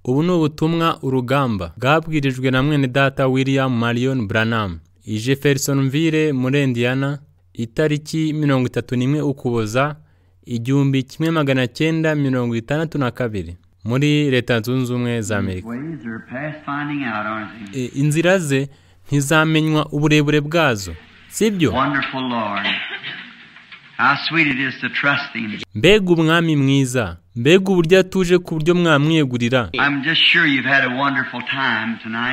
Ubu ni ubutumwa urugamba bwabwirijwe na mwene data William Marion Branham i Jeffersonville muri Indiana itariki 31 Ukuboza 1962 muri Leta Zunze Ubumwe za Amerika. Inzira ze ntizamenywa uburebure bwazo, sibyo? Mbega umwami mwiza, mbega uburyo atuje ku buryo mwamwiyegurira.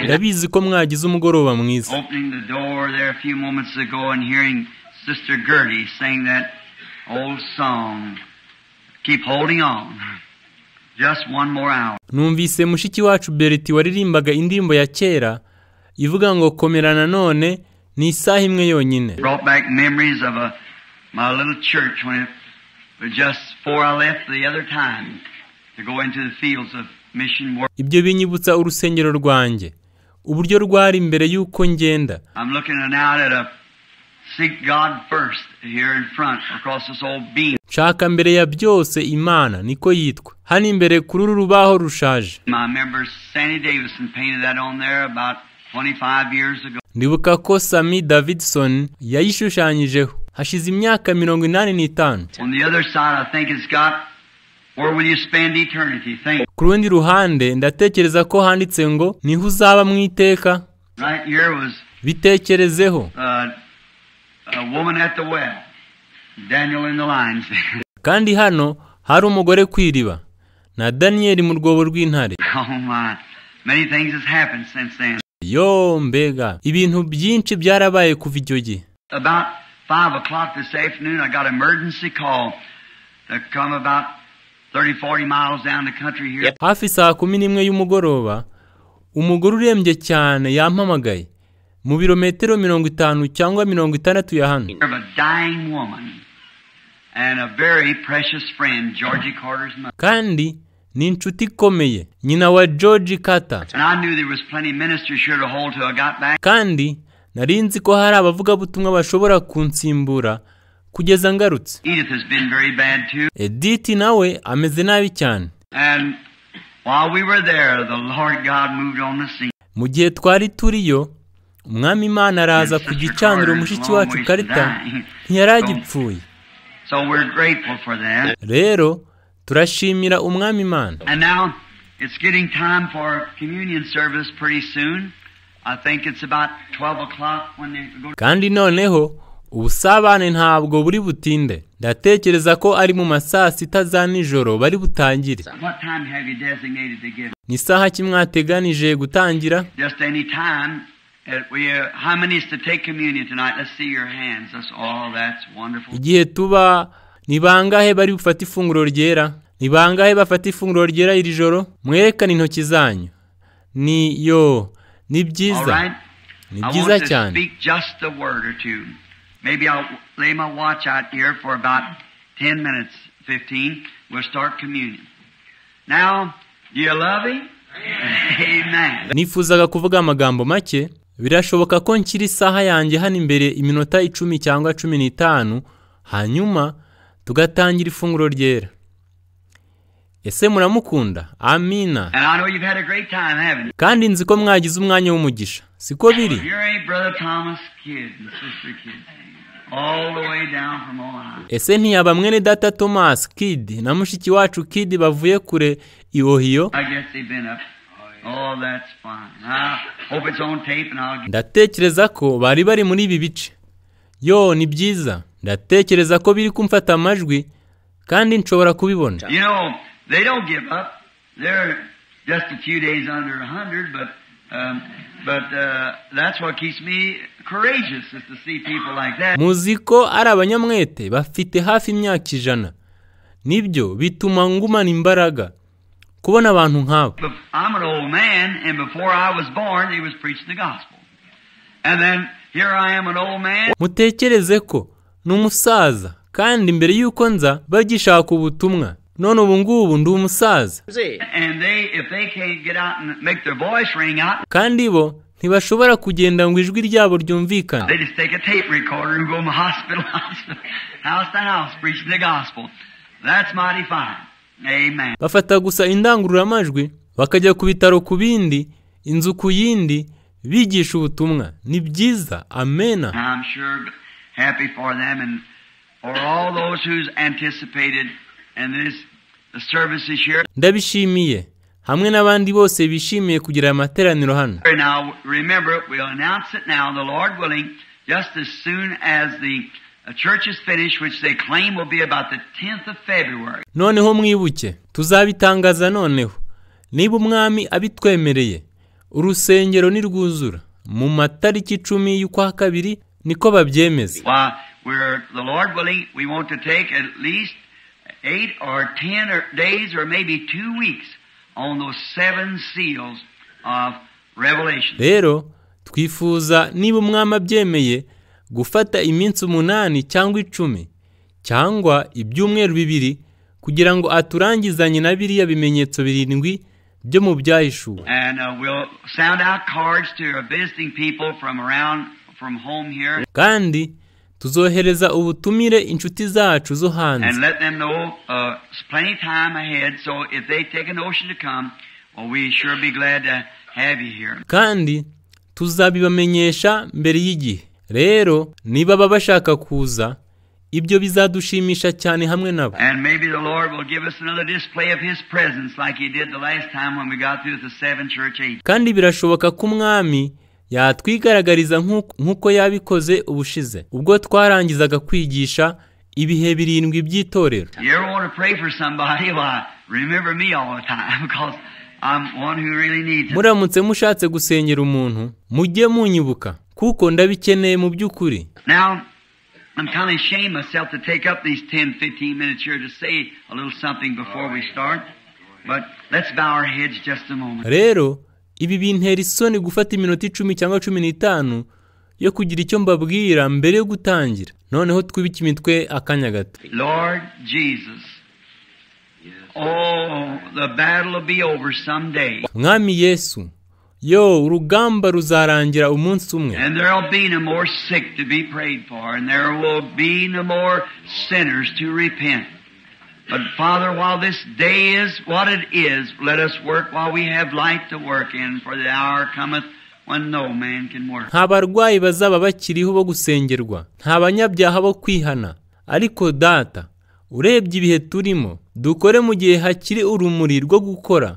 Ndabizi ko mwagize umugoroba mwiza. Numvise mushiki wacu Bertie waririmbaga indirimbo ya kera ivuga ngo komera nanone ni isaha imwe yonyine. My little church when it was just before I left the other time to go into the fields of mission work. Ibyo binyibutsa urusengero rwanjye uburyo rwari imbere yuko ngenda. I'm looking out at a seek God first here in front across this old beam. Nshaka mbere ya byose Imana niko yitwa hano imbere kuri uru rubaho rushaje. I remember Sandy Davison painted that on there about 25 years ago. Ndibuka ko Sammy Davidson yayishushanyijeho hashize imyaka 85. On the other side I think it's got where will you spend eternity? Think. Ku rundi ruhande ndatekereza ko handitse ngo niho uzaba mu iteka. Right here was bitekerezeho. A woman at the well. Daniel in the lion's den. Kandi hano hari umugore kwiriba na Daniel mu rwobo rw'intare. Oh my. Many things has happened since then. Yo mbega ibintu byinshi byarabaye kuva icyo gihe. About 5 o'clock this afternoon I got an emergency call to come about 30-40 miles down the country here. Hafi saa 11 y'umugoroba umugore urembye cyane yampamagaye mu birometero 50 cyangwa 60 ya hano. A dying woman and a very precious friend, Georgie Carter's mother. Kandi ni inshuti ikomeye nyina wa George Carter. And I knew there was plenty ministers here to hold till I got back. Kandi nari nzi ko hari abavugabutumwa bashobora kunsimbura kugeza ngarutse. Edith has been very bad too. Edith nawe ameze nabi cyane. And while we were there, the Lord God moved on the scene. Mu gihe twari turiyo umwami Imana araza ku gicaniro mushiki wacu Carter ntiyaragipfuye. So we're grateful for that. Rero turashimira umwami Imana. And now it's getting time for communion service pretty soon. I think it's about 12 o'clock when they go. Kandi noneho ubusabane ntabwo buri butinde. Ndatekereza ko ari mu masaa 6 za nijoro bari butangire. What time have you designated to give? Ni saha ki mwateganije gutangira? Just any time. How many is to take communion tonight? Let's see your hands. That's all. That's wonderful. Igihe tuba ni bangahe bari bufate ifunguro ryera? Ni bangahe bafata ifunguro ryera iri joro? Mwerekane intoki zanyu. Ni yo ni byiza. Ni byiza cyane. Speak just a word or two. Maybe I'll lay my watch out here for about 10 minutes, 15. We'll start communion. Now, do you love him? Amen. Nifuzaga kuvuga amagambo make. Birashoboka ko nkiri isaha yanjye hano imbere iminota 10 cyangwa 15 hanyuma tugatangira ifunguro ryera. Ese muramukunda? Amina. And I know you've had a great time, haven't you? Kandi nzi ko mwagize umwanya w'umugisha. Siko biri? Here ain't Brother Thomas Kidd and Sister Kidd all the way down from Ohio. Ese ntiyaba mwene data Thomas Kidd na mushiki wacu Kidd bavuye kure i Ohio? I guess they've been up. Oh, that's fine. I hope it's on tape and I'll get... Ndatekereza ko bari bari muri ibi bice. Yo ni byiza. Ndatekereza ko biri kumfata amajwi kandi nshobora kubibona. You know, they don't give up. They're just a few days under 100, but that's what keeps me courageous is to see people like that. Muzi ko ari abanyamwete bafite hafi imyaka 100. Nibyo bituma ngumana imbaraga kubona abantu nk'abo. I'm an old man, and before I was born, he was preaching the gospel. And then here I am, an old man. Mutekereze ko ni umusaza kandi mbere yuko nza bagishaka ubutumwa. None ubu ngubu ndi umusaza. And they, if they can't get out and make their voice ring out, kandi bo ntibashobora kugenda ngo ijwi ryabo ryumvikane. They just take a tape recorder and go to the hospital, house to house, preaching the gospel. That's mighty fine. Amen. Bafata gusa indangururamajwi Bakajya ku bitaro ku bindi, inzu ku yindi, bigisha ubutumwa. Ni byiza, amena. I'm sure happy for them and for all those who's anticipated and this the services here. Ndabishimiye hamwe n'abandi bose bishimiye kugira aya materaniro hano. Now remember, we'll announce it now, the Lord willing, just as soon as the church is finished, which they claim will be about the 10th of February. Noneho mwibuke, tuzabitangaza noneho. Niba umwami abitwemereye, urusengero nirwuzura mu matariki 10 y'ukwa kabiri niko babyemeza. Why, we're the Lord willing, we want to take at least 8 or 10 or days or maybe 2 weeks on those 7 seals of Revelation. Rero twifuza niba umwami abyemeye gufata iminsi 8 cyangwa 10 cyangwa ibyumweru 2 kugira ngo aturangizanye na biriya bimenyetso 7 byo mu byahishuwe. And we'll sound out cards to our visiting people from around from home here. Kandi tuzohereza ubutumire inshuti zacu zo hanze. And let them know plenty time ahead, so if they take a notion to come, well, we sure be glad to have you here. Kandi tuzabibamenyesha mbere y'igihe. Rero niba baba bashaka kuza, ibyo bizadushimisha cyane hamwe nabo. And maybe the Lord will give us another display of his presence like he did the last time when we got through the 7 church ages. Kandi birashoboka ko umwami yatwigaragariza nk'uko yabikoze ubushize ubwo twarangizaga kwigisha ibihe 7 by'itorero. You ever want to pray for somebody? Why, remember me all the time, because I'm one who really needs it. Muramutse mushatse gusengera umuntu, mujye munyibuka kuko ndabikeneye mu by'ukuri. Now, I'm kind of ashamed myself to take up these 10-15 minutes here to say a little something before we start, but let's bow our heads just a moment. Rero ibi bintera isoni gufata iminota 10 cyangwa 15 yo kugira icyo mbabwira mbere yo gutangira. Noneho twibike imitwe akanya gato. Lord Jesus, oh, the battle will be over someday. Mwami Yesu, yo urugamba ruzarangira umunsi umwe. And there'll be no more sick to be prayed for, and there will be no more sinners to repent. But Father, while this day is what it is, let us work while we have light to work in, for the hour cometh when no man can work. Nta barwayi bazaba bakiriho bo gusengerwa, nta banyabyaha bo kwihana. Ariko Data, urebye ibihe turimo, dukore mu gihe hakiri urumuri rwo gukora,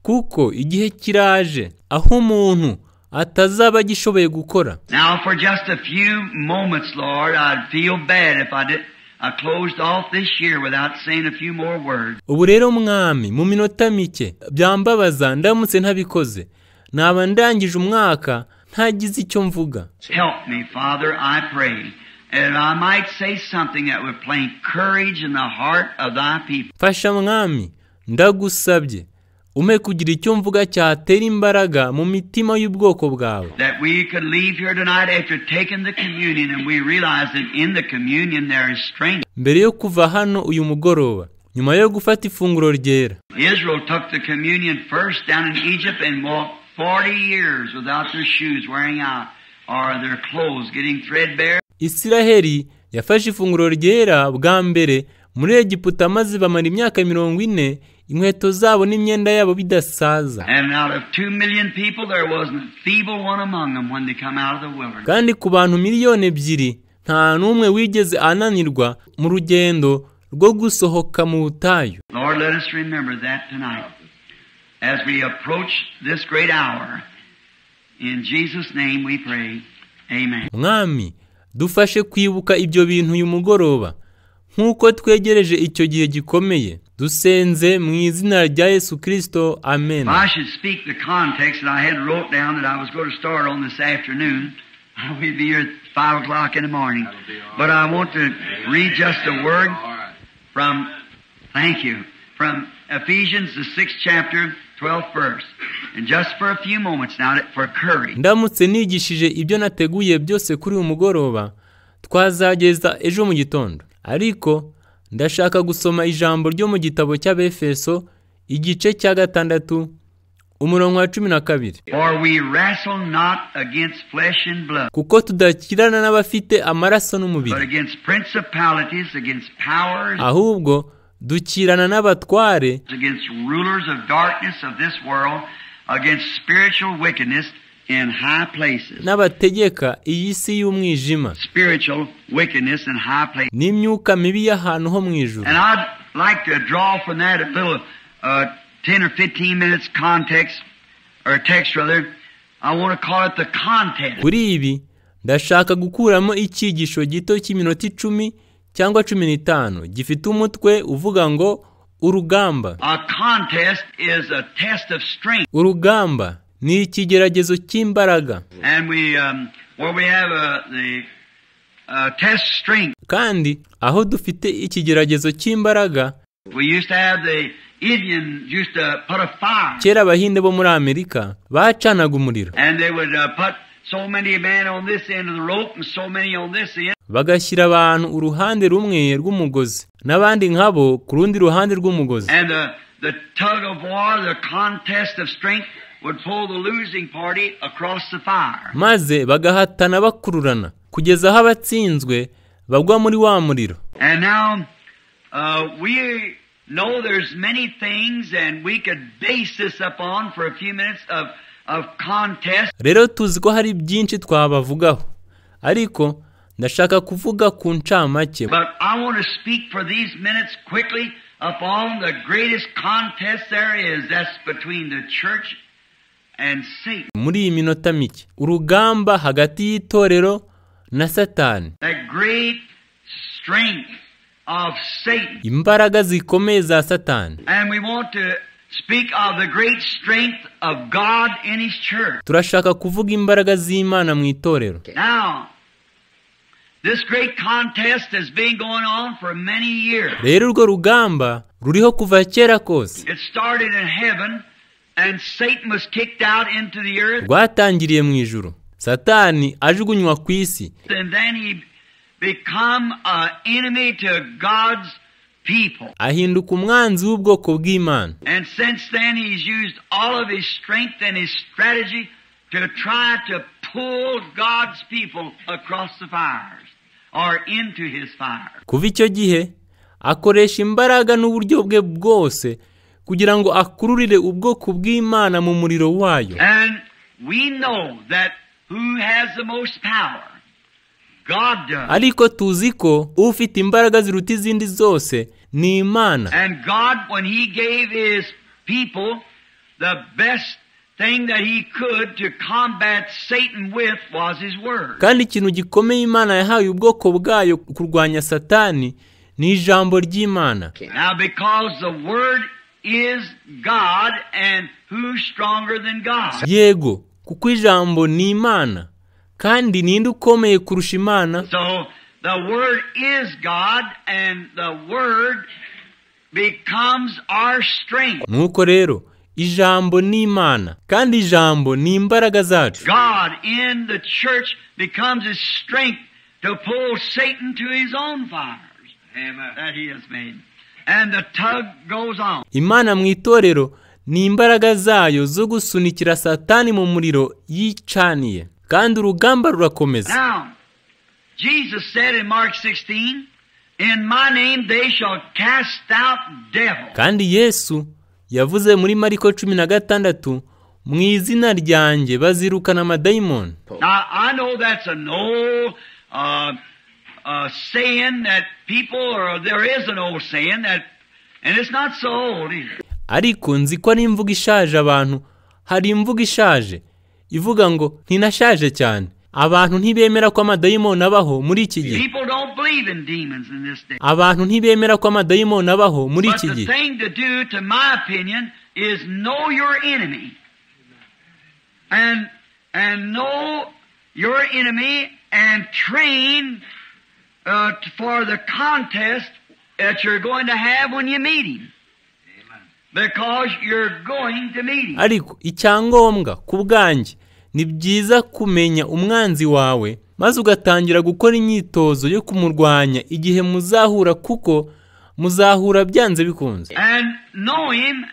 kuko igihe kiraje aho umuntu atazaba agishoboye gukora. Now for just a few moments, Lord, I'd feel bad if I did I closed off this year without saying a few more words. Ubu rero mwami, mu minota mike byambabaza ndamutse ntabikoze, naba ndangije umwaka ntagize icyo mvuga. Help me, Father, I pray, and I might say something that would plant courage in the heart of thy people. Fasha mwami, ndagusabye umpe kugira icyo mvuga cyatera imbaraga mu mitima y'ubwoko bwawe. That we could leave here tonight after taking the communion and we realize that in the communion there is strength. Mbere yo kuva hano uyu mugoroba, nyuma yo gufata ifunguro ryera. Israel took the communion first down in Egypt and walked 40 years without their shoes wearing out or their clothes getting threadbare. Isiraheli yafashe ifunguro ryera bwa mbere muri Egiputa maze bamara imyaka 40 inkweto zabo n'imyenda yabo bidasaza. And out of 2 million people there wasn't a feeble one among them when they come out of the wilderness. Kandi ku bantu 2 miliyoni nta n'umwe wigeze ananirwa mu rugendo rwo gusohoka mu butayu. Lord, let us remember that tonight as we approach this great hour. In Jesus' name we pray. Amen. Mwami, dufashe kwibuka ibyo bintu uyu mugoroba nkuko twegereje icyo gihe gikomeye. Dusenze mu izina rya Yesu Kristo, amen. I should speak the context that I had wrote down that I was going to start on this afternoon. We'd be here at 5 o'clock in the morning. But I want to read just a word from, thank you, from Ephesians, the 6th chapter, 12th verse. And just for a few moments now, for courage. Ndamutse nigishije ibyo nateguye byose kuri uyu mugoroba, twazageza ejo mu gitondo. Ariko ndashaka gusoma ijambo ryo mu gitabo cy'Abefeso igice cya 6 umurongo wa 12. For we wrestle not against flesh and blood, kuko tudakirana n'abafite amaraso n'umubiri, but against principalities, against powers, ahubwo Dukirana n'abatware against rulers of darkness of this world, against spiritual wickedness in high places. N'abategeka iyi si y'umwijima. Spiritual wickedness in high places. N'imyuka mibi y'ahantu ho mu ijuru. And I'd like to draw from that a little 10 or 15 minutes context, or text rather. I want to call it the contest. Kuri ibi ndashaka gukuramo icyigisho gito cy'iminota 10 cyangwa 15 gifite umutwe uvuga ngo urugamba. A contest is a test of strength. Urugamba ni ikigeragezo cy'imbaraga. And we where we have the test strength. Kandi aho dufite ikigeragezo cy'imbaraga, we used to have the Indians used to put a fire. Kera abahinde bo muri Amerika bacanaga umuriro. And they would put so many men on this end of the rope and so many on this end. Bagashyira abantu uruhande rumwe rw'umugozi n'abandi nkabo ku rundi ruhande rw'umugozi. And the tug of war, the contest of strength would pull the losing party across the fire. Maze bagahatana bakururana kugeza aho abatsinzwe bagwa muri wa muriro. And now we know there's many things, and we could base this upon for a few minutes of contest. Rero tuzi ko hari byinshi twabavugaho, ariko ndashaka kuvuga ku ncamake. But I want to speak for these minutes quickly upon the greatest contest there is, that's between the church and Satan. Muri iyi minota mike, urugamba hagati y'itorero na Satani. That great strength of Satan. Imbaraga zikomeye za Satani. And we want to speak of the great strength of God in his church. Turashaka kuvuga imbaraga z'Imana mu itorero. Now, this great contest has been going on for many years. Rero urwo rugamba ruriho kuva kera kose. It started in heaven, and Satan was kicked out into the earth. Rwatangiriye mu ijuru. Satani ajugunywa ku isi. And then he become an enemy to God's people. Ahinduka umwanzi w'ubwoko bw'Imana. And since then he's used all of his strength and his strategy to try to pull God's people across the fires or into his fire. Kuva icyo gihe akoresha imbaraga n'uburyo bwe bwose kugira ngo akururire ubwoko bw'Imana mu muriro wayo. And we know that who has the most power? God does. Ariko tuzi ko ufite imbaraga ziruta izindi zose ni Imana. And God, when he gave his people the best thing that he could to combat Satan with was his word. Kandi ikintu gikomeye Imana yahaye ubwoko bwayo kurwanya Satani ni ijambo ry'Imana. Now, because the word is God, and who's stronger than God? Yego, kuko ijambo ni Imana, kandi ninde ukomeye kurusha Imana? So the word is God, and the word becomes our strength. Nuko rero ijambo ni Imana, kandi ijambo ni imbaraga zacu. God in the church becomes his strength to pull Satan to his own fires. Amen. That he has made. And the tug goes on. Imana mu itorero ni imbaraga zayo zo gusunikira Satani mu muriro yicaniye, kandi urugamba rurakomeza. Now, Jesus said in Mark 16, in my name they shall cast out devils. Kandi Yesu yavuze muri Mariko 16, mu izina ryanjye bazirukana amadayimoni. Now, I know that's an old saying that people, or there is an old saying that, and it's not so old either. Ariko nzi ko ari imvugo ishaje abantu, hari imvugo ishaje ivuga ngo ntinashaje cyane. Abantu ntibemera ko amadayimoni abaho muri iki gihe. People don't believe in demons in this day. Abantu ntibemera ko amadayimoni abaho muri iki But the gihe. thing to do, to my opinion, is know your enemy. And know your enemy and train for the contest that you're going to have when you meet him. Because you're going to meet him. Ariko icyangombwa ku bwanjye ni byiza kumenya umwanzi wawe, maze ugatangira gukora imyitozo yo kumurwanya igihe muzahura, kuko muzahura byanze bikunze. And know him,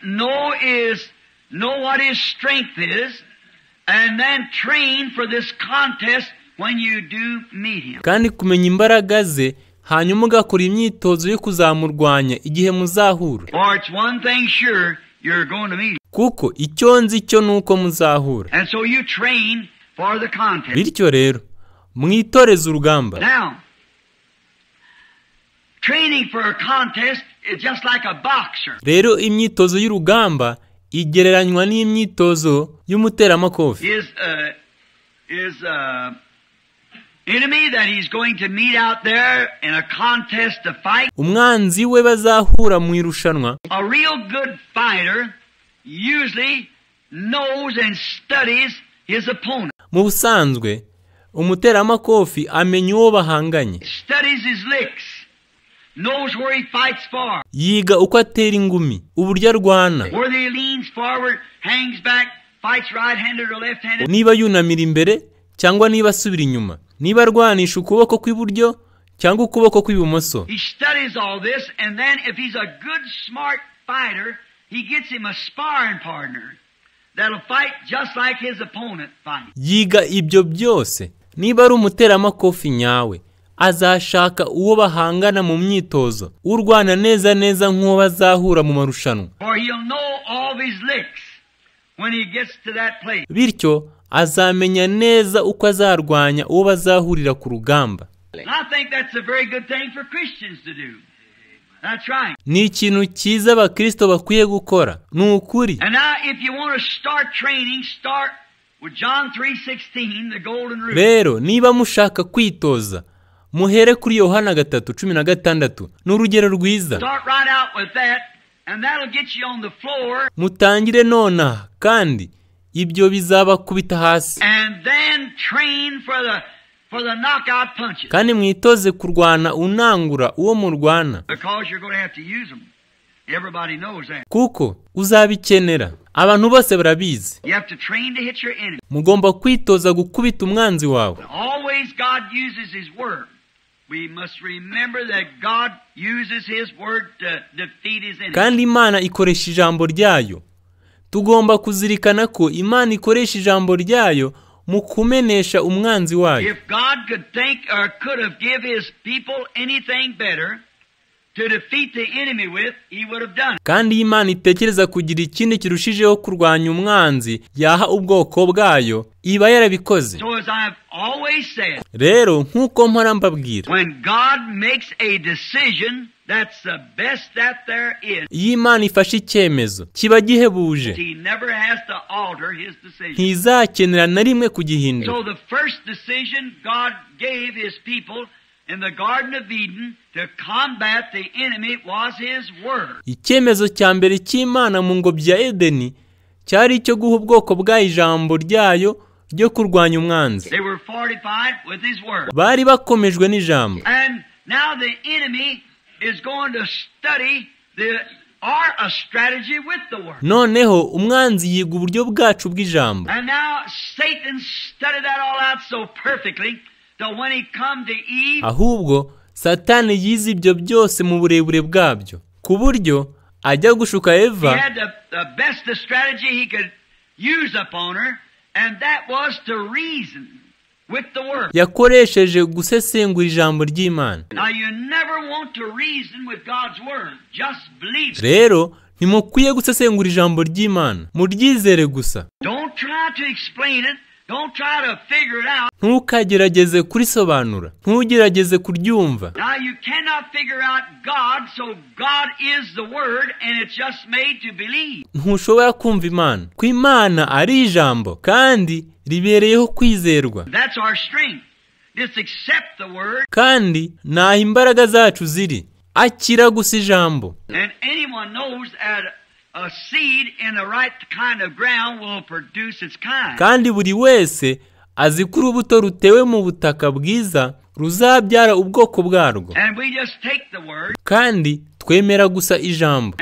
know what his strength is, and then train for this contest when you do meet him. Kandi kumenya imbaraga ze, Hanyuma ugakora imyitozo yo kuzamurwanya igihe muzahura. Kuko icyo nzi cyo ni uko muzahura. Bityo rero mwitoreze urugamba. Rero imyitozo y'urugamba igereranywa n'imyitozo y'umuteramakofe. Umwanzi we bazahura mu irushanwa. Mu busanzwe umuteramakofi amenya uwo bahanganye, yiga uko atera ingumi, uburyo arwana, niba yunamira imbere cyangwa niba asubira inyuma, niba arwanisha ukuboko kw'iburyo cyangwa ukuboko kw'ibumoso. Yiga ibyo byose. Niba ari umuteramakofi nyawe, azashaka uwo bahangana mu myitozo, urwana neza neza nk'uwo bazahura mu marushanwa. Bityo azamenya neza uko azarwanya uwo bazahurira ku rugamba. Ni ikintu cyiza abakristo bakwiye gukora, ni ukuri. Rero niba mushaka kwitoza, muhere kuri Yohana 3:16, ni urugero rwiza. Mutangire nonaha, kandi ibyo bizabakubita hasi. Kandi mwitoze kurwana unangura uwo murwana, kuko uzabikenera. Abantu bose barabizi. Mugomba kwitoza gukubita umwanzi wawe. Kandi Imana ikoresha ijambo ryayo. Tugomba kuzirikana ko Imana ikoresha ijambo ryayo mu kumenesha umwanzi wayo. Kandi Imana itekereza kugira ikindi kirushijeho kurwanya umwanzi yaha ubwoko bwayo, iba yarabikoze. Rero nk'uko mpora mbabwira, iyo Imana ifashe icyemezo kiba gihebuje, ntizakenera na rimwe kugihindura. Icyemezo cya mbere cy'Imana mu ngobyi ya Edeni cyari icyo guha ubwoko bwayo ijambo ryayo ryo kurwanya umwanzi. Bari bakomejwe n'ijambo. Noneho umwanzi yiga uburyo bwacu bw'ijambo. Ahubwo Satani yize ibyo byose mu burebure bwabyo, ku buryo ajya gushuka Eva. Yakoresheje gusesengura ijambo ry'Imana. Rero ntimukwiye gusesengura ijambo ry'Imana, muryizere gusa. Ntukagerageze kurisobanura, ntugerageze kuryumva. Ntushobora kumva Imana, ko Imana ari ijambo kandi ribereyeho kwizerwa. Kandi naho imbaraga zacu ziri, akira gusa ijambo. Kandi buri wese azi ko urubuto rutewe mu butaka bwiza ruzabyara ubwoko bwarwo. Kandi twemera gusa ijambo.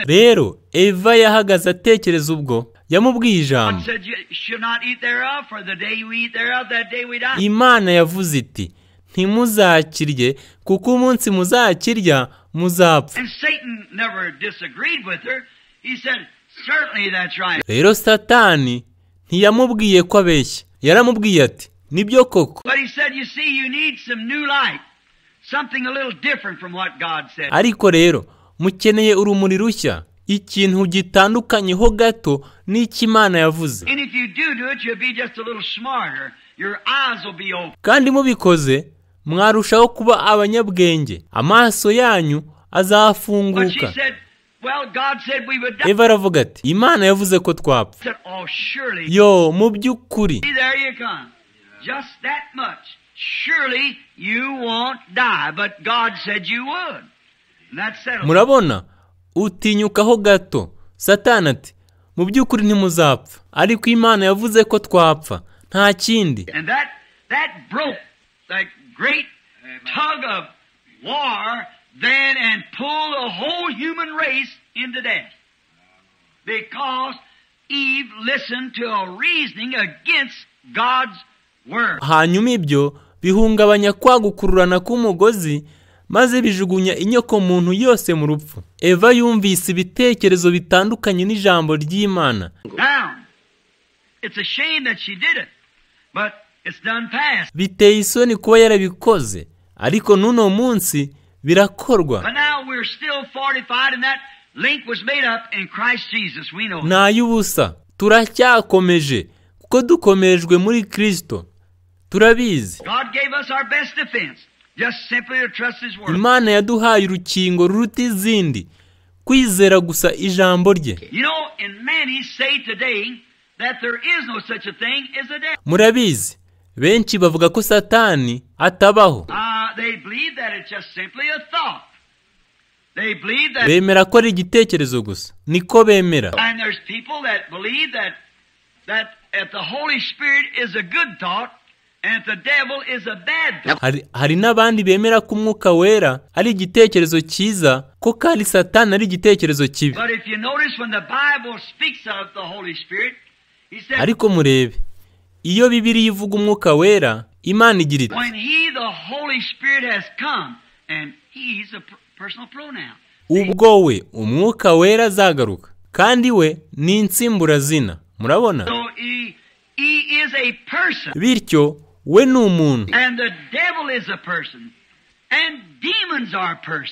Rero Eva yahagaze atekereza ubwo yamubwiye ijambo. Imana yavuze iti, ntimuzakirye, kuko umunsi muzakirya muzapfa. Rero Satani Ntiyamubwiye ko abeshya, yaramubwiye ati nibyo koko. Ariko rero mukeneye urumuri rushya, ikintu gitandukanyeho gato n'icyo Imana yavuze. Kandi mubikoze mwarushaho kuba abanyabwenge, amaso yanyu azafunguka. Eva aravuga ati Imana yavuze ko twapfa. Yo, mu by'ukuri murabona, utinyukaho gato. Satani ati mu by'ukuri ntimuzapfa, ariko Imana yavuze ko twapfa, nta kindi. Then and pull the whole human race into death. Because Eve listened to a reasoning against God's word. Hanyuma ibyo bihungabanya kwa gukururana k'umugozi, maze bijugunya inyoko muntu yose mu rupfu. Eva yumvise ibitekerezo bitandukanye n'ijambo ry'Imana. Now, it's a shame that she did it, but it's done past. Biteye isoni kuba yarabikoze, ariko n'uno munsi birakorwa. Nay'ubusa turacyakomeje kuko dukomejwe muri Kristo, turabizi. Imana yaduhaye urukingo ruruta izindi, kwizera gusa ijambo rye. Murabizi, benshi bavuga ko Satani atabaho. Bemera ko ari igitekerezo gusa, niko bemera. Hari n'abandi bemera ko Umwuka Wera ari igitekerezo cyiza, ko kandi Satani ari igitekerezo kibi. Ariko murebe, iyo Bibiliya ivuga Umwuka Wera, Imana igira iti ubwo we Umwuka Wera azagaruka, kandi we ni insimburazina. Murabona? Bityo we ni umuntu,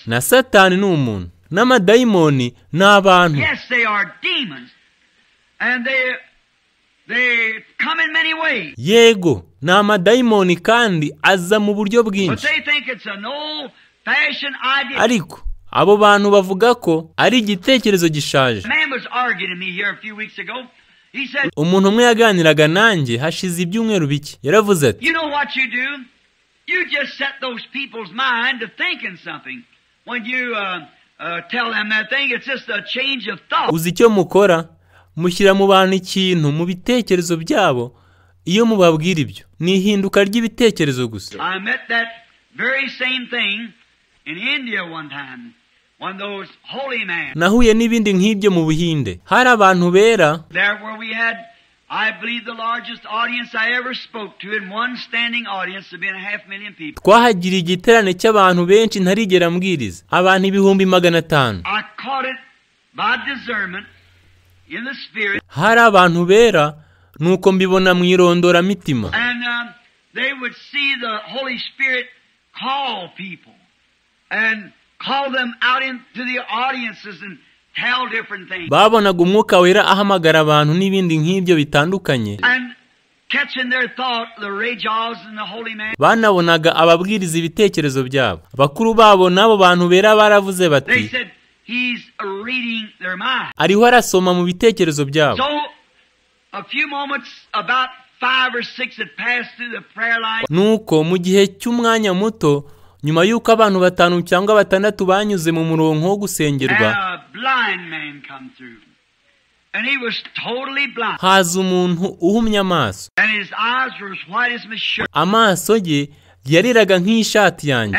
na Satani ni umuntu, n'amadayimoni ni abantu. Yego, ni amadayimoni kandi aza mu buryo bwinshi. Ariko abo bantu bavuga ko ari igitekerezo gishaje. Umuntu umwe yaganiraga nanjye hashize ibyumweru bike, yaravuze ati uzi icyo mukora? Mushyira mu bantu ikintu mu bitekerezo byabo. Iyo mubabwira ibyo, ni ihinduka ry'ibitekerezo gusa. Nahuye n'ibindi nk'ibyo mu Buhinde. Hari abantu bera twahagiriye igiterane cy'abantu benshi ntarigera mbwiriza, abantu 500,000. Hari abantu bera, nuko mbibona mu irondoramitiма. Babonaga Umwuka Wera ahamagara abantu n'ibindi nk'ibyo bitandukanye. Banabonaga ababwiriza ibitekerezo byabo. Abakuru babo n'abo bantu bera baravuze bati ariho arasoma mu bitekerezo byabo. Nuko mu gihe cy'umwanya muto, nyuma y'uko abantu 5 cyangwa 6 banyuze mu murongo wo gusengerwa, haza umuntu uhumye amaso. Amaso ye yariraga nk'ishati yanjye.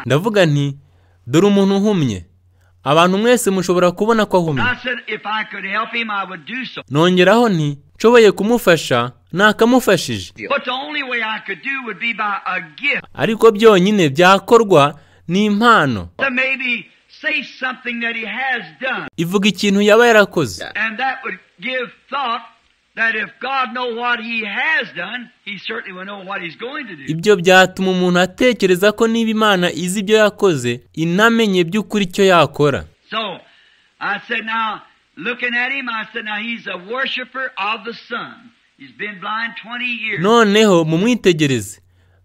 Ndavuga nti dore umuntu uhumye, abantu mwese mushobora kubona ko ahumye. Nongeraho nti nshoboye kumufasha nakamufashije. Ariko byonyine byakorwa ni impano. say something that he has done. Ivuga ikintu yaba yarakoze. And that would give thought that if God know what he has done, he certainly will know what he's going to do. Ibyo byatuma umuntu atekereza ko niba Imana izi ibyo yakoze, inamenye by'ukuri icyo yakora. So, I said now, looking at him, I said now he's a worshiper of the sun. He's been blind 20 years. Noneho mumwitegereze.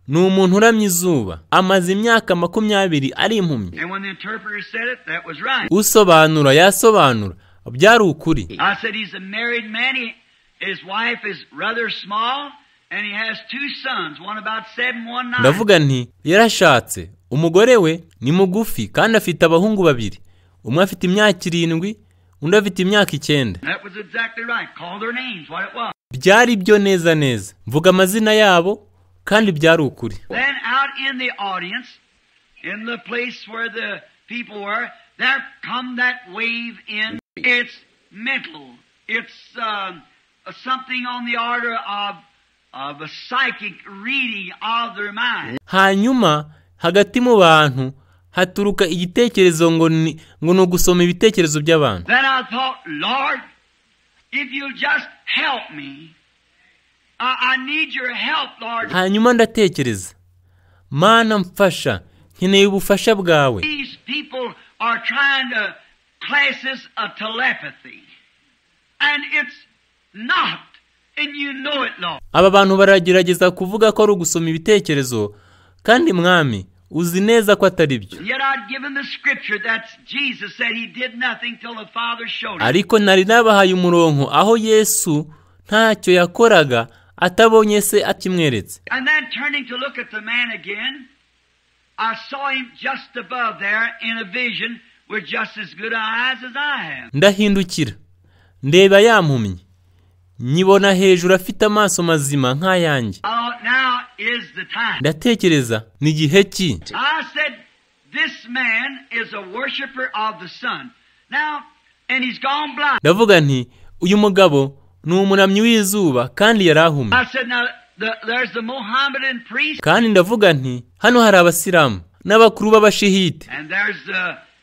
Ni umuntu uramya izuba. Amaze imyaka 20 ari impumyi. And when the interpreter said it, that was right. Usobanura yasobanura. Byari ukuri. I said he's a married man. His wife is rather small and he has 2 sons, one about 7, one 9. Ndavuga nti yarashatse. Umugore we ni mugufi kandi afite abahungu babiri. Umwe afite imyaka 7, undi afite imyaka 9. That was exactly right. Call their names what it was. Byari byo neza neza. Mvuga amazina yabo kandi byari ukuri. Then out in the audience, in the place where the people were, there come that wave in. It's mental. It's something on the order of a psychic reading of their mind. Hanyuma hagati mu bantu haturuka igitekerezo ngo ni ugusoma ibitekerezo by'abantu. Then I thought, Lord, if you'll just help me. I need your help, Lord. Hanyuma ndatekereza, Mana mfasha, nkeneye ubufasha bwawe. These people are trying to class this a telepathy. And it's not, and you know it, Lord. Aba bantu baragerageza kuvuga ko ari ugusoma ibitekerezo, kandi Mwami uzi neza ko atari byo. Yet I'd given the scripture that Jesus said he did nothing till the Father showed him. Ariko nari nabahaye umurongo aho Yesu ntacyo yakoraga atabonye se akimweretse. And then turning to look at the man again, I saw him just above there in a vision with just as good eyes as I have. Ndahindukira ndeba ya mpumyi, nyibona hejuru afite amaso mazima nk'ayanjye. Now is the time. Ndatekereza ni gihe ki? I said this man is a worshiper of the sun. Now, and he's gone blind. Ndavuga nti uyu mugabo ni umuramyi w'izuba kandi yarahumye. I said now there's the Mohammedan priest. Kandi ndavuga nti hano hari abasilamu n'abakuru b'abashihite. And there's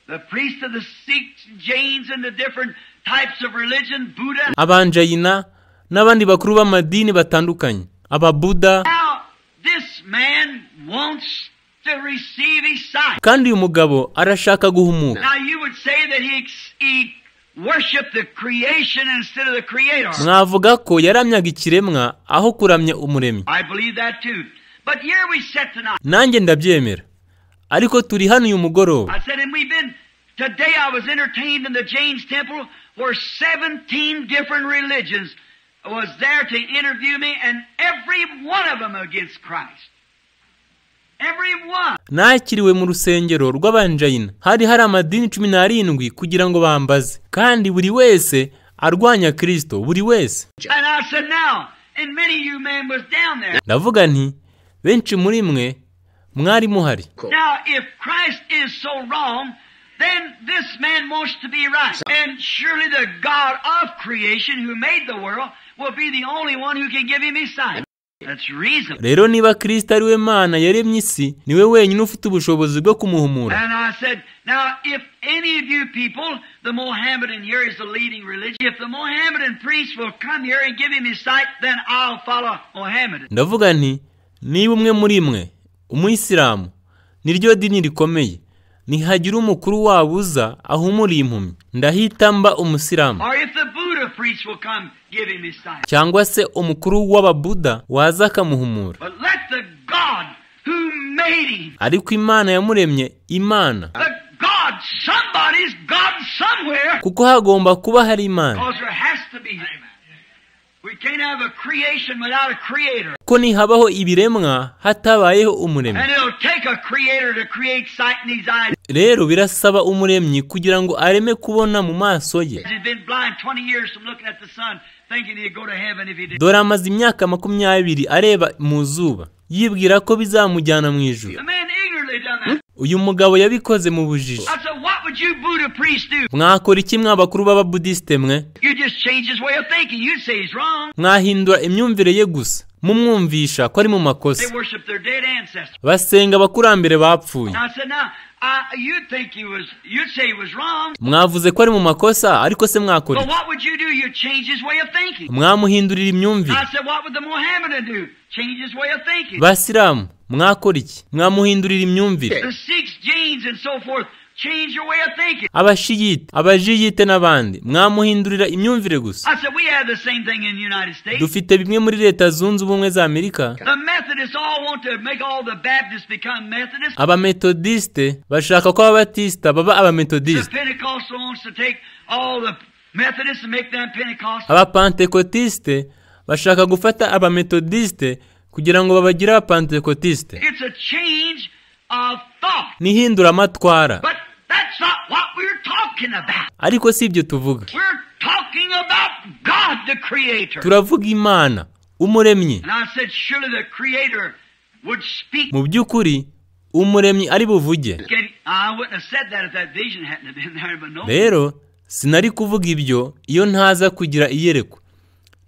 the priest of the Sikhs, Jains and the different types of religion, Buddha. Abanjayina n'abandi bakuru b'amadini batandukanye, ababuda. Now this man wants to receive his sight. Kandi uyu mugabo arashaka guhumuka. Now you would say that he worship the creation instead of the creator. Mwavuga ko yaramyaga ikiremwa aho kuramya umuremyi. I believe that too. But here we sit tonight. Nanjye ndabyemera. Ariko turi hano uyu mugoroba. I said, and we've been today I was entertained in the James Temple where 17 different religions was there to interview me, and every one of them against Christ. Every one. Nakiriwe mu rusengero rw'abanjayina. Hari amadini 17 kugira ngo bambaze, kandi buri wese arwanya Kristo, buri wese. And I said now, and many of you men was down there. Ndavuga nti benshi muri mwe mwari muhari. Now if Christ is so wrong, then this man wants to be right. And surely the God of creation who made the world will be the only one who can give him his sight. That's reason. Rero niba Kristo ari we Mana yaremye isi, niwe wenyine ufite ubushobozi bwo kumuhumura. And I said, now if any of you people, the Mohammedan here is the leading religion, if the Mohammedan priest will come here and give him his sight, then I'll follow Mohammedan. Ndavuga nti niba umwe muri mwe umuyisilamu niryo dini rikomeye, nihagira umukuru wabuza ahumura impumyi, ndahita mba umusilamu. Or if the Buddha priest will come give him his sight. Cyangwa se umukuru w'ababuda waza akamuhumura. But let the God who made him. Ariko Imana yamuremye, Imana. The God, somebody's God somewhere. Kuko hagomba kuba hari Imana. Because there has to be. We can't have a creation without a creator. Ko nihabaho ibiremwa hatabayeho umuremyi. And it'll take a creator to create sight in his eyes. Rero birasaba umuremyi kugira ngo areme kubona mu maso ye. He's been blind 20 years from looking at the sun, thinking he'd go to heaven if he did. Dore amaze imyaka 20 areba mu zuba, yibwira ko bizamujyana mu ijuru. The man ignorantly done that. Uyu mugabo yabikoze mu bujiji. I said, what would you Buddha priests do? Mwakora iki mwa bakuru b'ababudiste mwe? You just change his way of thinking. You'd say he's wrong. Mwahindura imyumvire ye gusa. Mumwumvisha ko ari mu makosa. They worship their dead ancestors. Basenga abakurambere bapfuye. I said, now, you'd think he was, you'd say he was wrong. Mwavuze ko ari mu makosa, ariko se mwakora But iki? what would you do? You'd change his way of thinking. Mwamuhindurira imyumvire. I said, what would the Mohammedan do? Change his way of thinking. Basilamu mwakora iki? Mwamuhindurira imyumvire. The Sikhs, Jains, and so forth, change your way of thinking. Abashiyite, abajiyite n'abandi, mwamuhindurira imyumvire gusa. I said, we have the same thing in the United States. Dufite bimwe muri Leta Zunze Ubumwe za Amerika. The Methodists all want to make all the Baptists become Methodists. Abametodiste bashaka ko Ababatista baba The Abametodiste. Pentecostal wants to take all the Methodists and make them Pentecostal. Abapantekotiste bashaka gufata Abametodiste kugira ngo babagire Abapantekotiste. It's a change of thought. Ni ihinduramatwara. But that's not what we're talking about. Ariko si ibyo tuvuga. We're talking about God the Creator. Turavuga Imana, Umuremyi. And I said, surely the Creator would speak. Mu by'ukuri Umuremyi ari buvuge. I wouldn't have said that if that vision hadn't have been there, but no. Rero sinari kuvuga ibyo iyo ntaza kugira iyerekwa.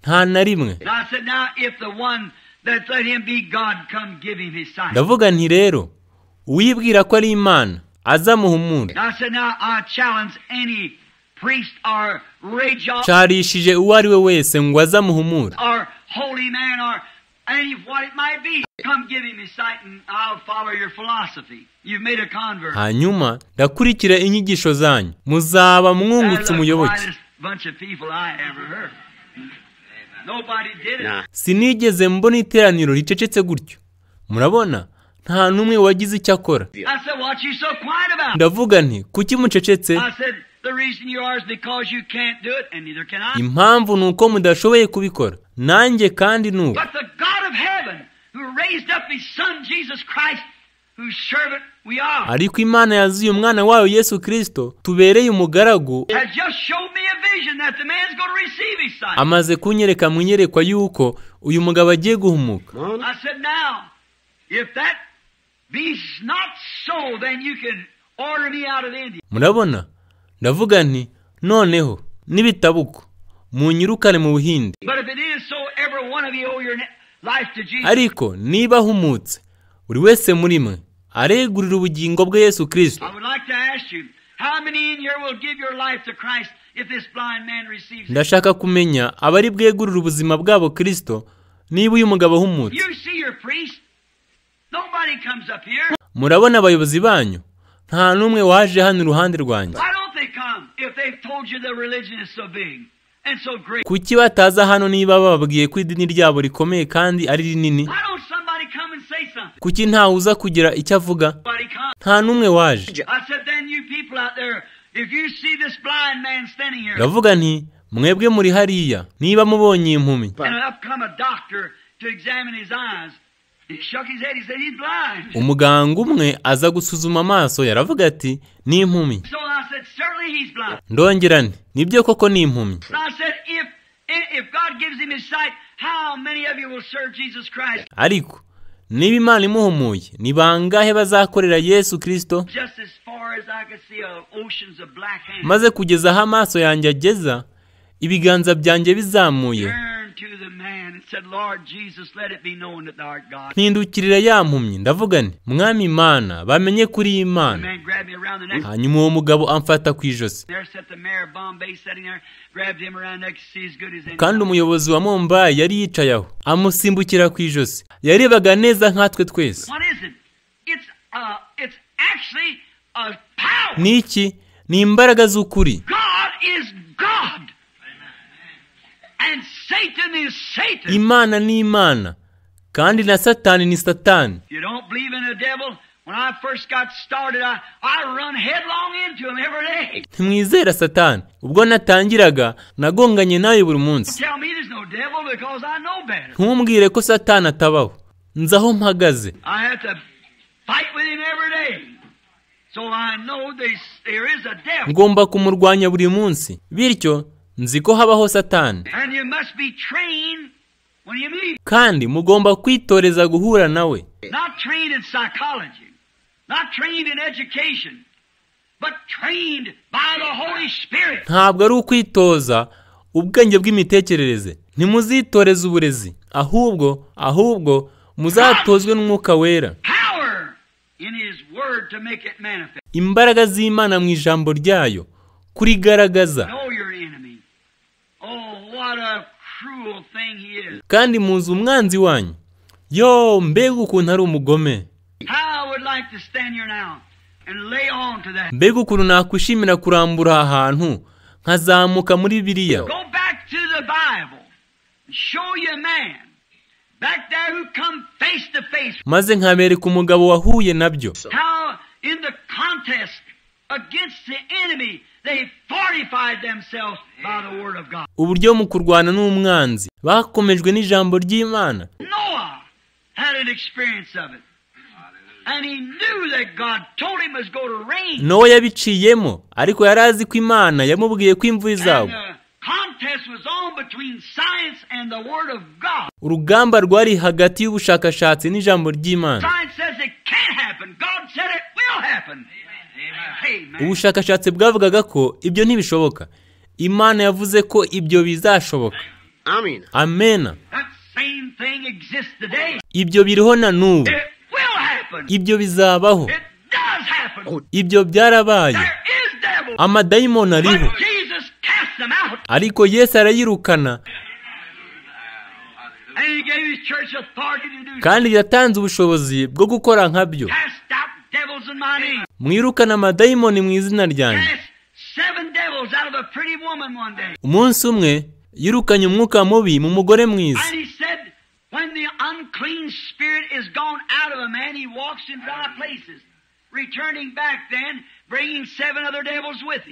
Nta na rimwe. And I said, now if the one that let him be God come give him his sight. Ndavuga nti rero uwibwira ko ari Imana azamuhumure. And I said, now I challenge any priest or raja Ncarishije uwo ari we wese ngo azamuhumure. or holy man or any what it might be. Come give him his sight and I'll follow your philosophy. You've made a convert. Hanyuma ndakurikira inyigisho zanyu, muzaba mwungutse That's the umuyoboke. quietest bunch of people I ever heard. Nobody did it. Sinigeze mbona iteraniro ricecetse gutyo. Murabona nta n'umwe wagize icyo akora. I said, what you so quiet about? Ndavuga nti kuki mucecetse? I said, the reason you are is because you can't do it, and neither can I. Impamvu ni uko mudashoboye kubikora, nanjye kandi ni uko. But the God of heaven, who raised up his Son, Jesus Christ, whose servant we are, Ariko Imana yazuye umwana wayo Yesu Kristo tubereye umugaragu, has just showed me a vision that the man's going to receive his sight. amaze kunyereka mu iyerekwa yuko uyu mugabo agiye guhumuka. I said, now, if that be not so, then you can order me out of India. Murabona, ndavuga nti noneho nibitabuko munyirukane mu Buhinde. But if it is so, every one of you owe your life to Jesus. Ariko niba ahumutse, buri wese muri mwe aregurira ubugingo bwe Yesu Kristo. I would like to ask you, how many in here will give your life to Christ if this blind man receives it? Ndashaka kumenya abari bwegurira ubuzima bwabo Kristo niba uyu mugabo ahumutse. You see your priest. Nobody comes up here. Murabona abayobozi banyu, nta n'umwe waje hano iruhande rwanjye. Why don't they come if they've told you their religion is so big and so great? Kuki bataza hano niba bababwiye ko idini ryabo rikomeye kandi ari rinini? Why don't somebody come and say something? Kuki ntawe uza kugira icyo avuga? Nobody comes. Nta n'umwe waje. I said, then you people out there, if you see this blind man standing here, Ndavuga nti mwebwe muri hariya, niba mubonye iyi mpumyi, and up come a doctor to examine his eyes, he shook his head, he said, he's blind. umuganga umwe aza gusuzuma amaso, yaravuga ati ni impumyi. So I said, certainly he's blind. Ndongera nti nibyo koko ni impumyi. And I said, if God gives him his sight, how many of you will serve Jesus Christ? Ariko niba Imana imuhumuye, ni bangahe bazakorera Yesu Kristo? Just as far as I could see oceans of black hands. Maze kugeza aho amaso yanjye ageza, ibiganza byanjye bizamuye, Turned to the man and said, Lord Jesus, let it be known that thou art God. mpindukirira ya mpumyi, ndavuga nti Mwami Imana, bamenye kuri iyi The Imana. man grabbed me around the neck. Hanyuma uwo mugabo amfata ku ijosi. There sat the mayor of Bombay sitting there, grabbed him around the neck, see as good as any. Kandi umuyobozi wa Mumbai yari yicaye aho, amusimbukira ku ijosi. Yarebaga neza nkatwe twese. What is it? It's actually a power. Ni iki? Ni imbaraga z'ukuri. God is God. And Satan is Satan. Imana ni Imana, kandi na Satani ni Satani. You don't believe in the devil? When I first got started, I run headlong into him every day. Ntimwizera Satani. Ubwo natangiraga, nagonganye nawe buri munsi. Tell me there's no devil because I know better. Ntumbwire ko Satani atabaho. Nzi aho mpagaze. I have to fight with him every day. So I know there is a devil. Ngomba kumurwanya buri munsi. Bityo nzi ko habaho Satani. And you must be trained when you meet. Kandi mugomba kwitoreza guhura nawe. Not trained in psychology, not trained in education, but trained by the Holy Spirit. Ntabwo ari ukwitoza ubwenge bw'imitekerereze. Ntimuzitoreze uburezi, Ahubwo muzatozwe n'Umwuka Wera. Imbaraga z'Imana mu ijambo ryayo kurigaragaza. Kandi muzi umwanzi wanyu. Yo, mbega ukuntu ari umugome! Mbega ukuntu nakwishimira kurambura aha hantu nkazamuka muri Bibiliya. Maze nkabereka umugabo wahuye nabyo. Uburyo mu kurwana n'umwanzi bakomejwe n'ijambo ry'Imana. Nowa yabiciyemo, ariko yari azi ko Imana yamubwiye ko imvura izagwa. Urugamba rwari hagati y'ubushakashatsi n'ijambo ry'Imana. Ubushakashatsi bwavugaga ko ibyo ntibishoboka. Imana yavuze ko ibyo bizashoboka. Amen. Ibyo biriho na n'ubu. Ibyo bizabaho. Ibyo byarabaye. Amadayimoni ariho, ariko Yesu arayirukana, kandi yatanze ubushobozi bwo gukora nkabyo. Mwirukana amadayimoni mu izina ryanjye. Umunsi umwe yirukanye umwuka mubi mu mugore mwiza.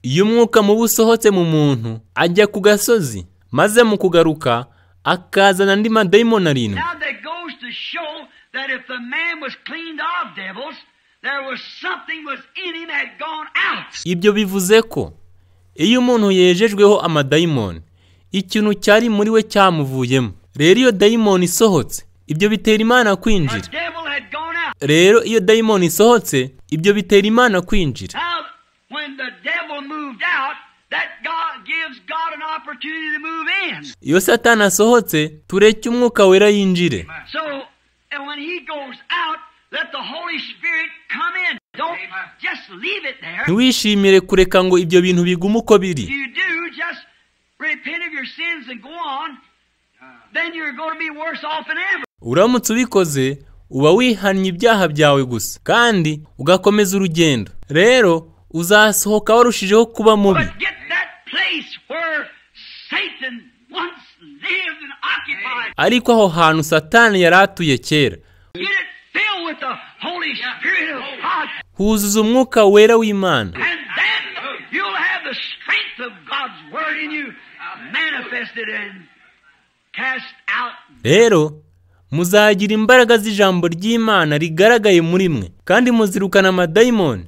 Iyo umwuka mubi usohotse mu muntu ajya ku gasozi, maze mu kugaruka akazana andi madayimoni arindwi. Ibyo bivuze ko iyo umuntu yejejweho amadayimoni, ikintu cyari muri we cyamuvuyemo. Rero iyo dayimoni isohotse, ibyo bitera Imana kwinjira. Rero iyo dayimoni isohotse, ibyo bitera Imana kwinjira. Iyo Satani asohotse, tureke Umwuka Wera yinjire. Ntiwishimire kureka ngo ibyo bintu bigume uko biri. Uramutse ubikoze, uba wihannye ibyaha byawe gusa, kandi ugakomeza urugendo. Rero uzasohoka warushijeho kuba mubi. Ariko aho hantu Satani yari atuye kera, huzuza Umwuka Wera w'Imana, Rero muzagira imbaraga z'ijambo ry'Imana rigaragaye muri mwe, kandi muzirukana amadayimoni.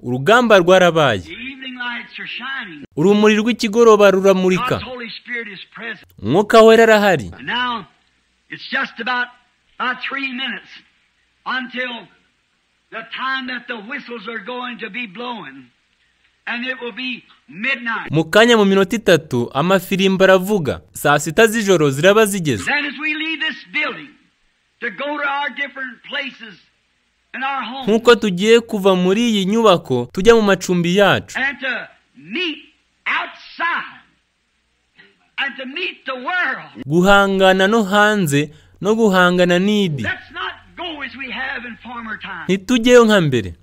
Urugamba rwarabaye. Urumuri rw'ikigoroba ruramurika. Umwuka Wera arahari. Mu kanya mu minota 3 amafirimbi aravuga. Saa 6 z'ijoro ziraba zigeze. Nk'uko tugiye kuva muri iyi nyubako tujya mu macumbi yacu, guhangana no hanze no guhangana n'idi. Ntitujyeyo nka mbere,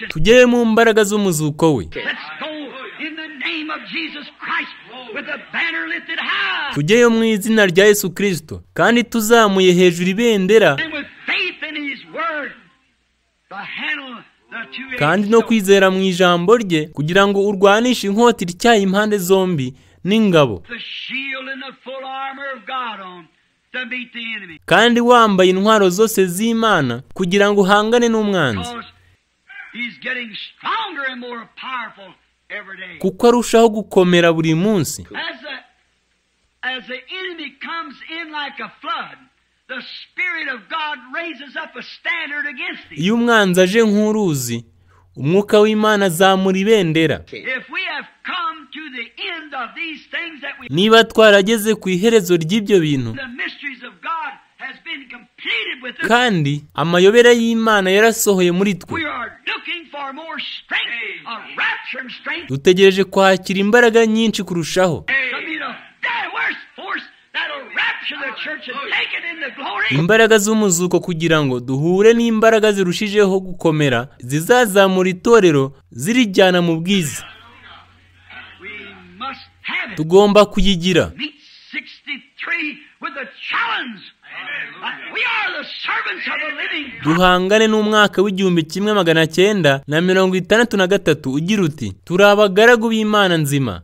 tujyeyo mu mbaraga z'umuzuko we, tujyeyo mu izina rya Yesu Kristo, kandi tuzamuye hejuru ibendera, kandi no kwizera mu ijambo rye, kugira ngo urwanishe inkota ityaye impande zombi n'ingabo, kandi wambaye intwaro zose z'Imana kugira ngo uhangane n'umwanzi, kuko arushaho gukomera buri munsi. Iyo umwanzi aje nk'uruzi, Umwuka w'Imana azamura ibendera. Niba twarageze ku iherezo ry'ibyo bintu, kandi amayobera y'Imana yarasohoye muri twe, dutegereje kwakira imbaraga nyinshi kurushaho, imbaraga z'umuzuko, kugira ngo duhure n'imbaraga zirushijeho gukomera zizazamura itorero zirijyana mu bwiza. Tugomba kuyigira. Duhangane n'umwaka w'1963 ugira uti: turi abagaragu b'Imana nzima.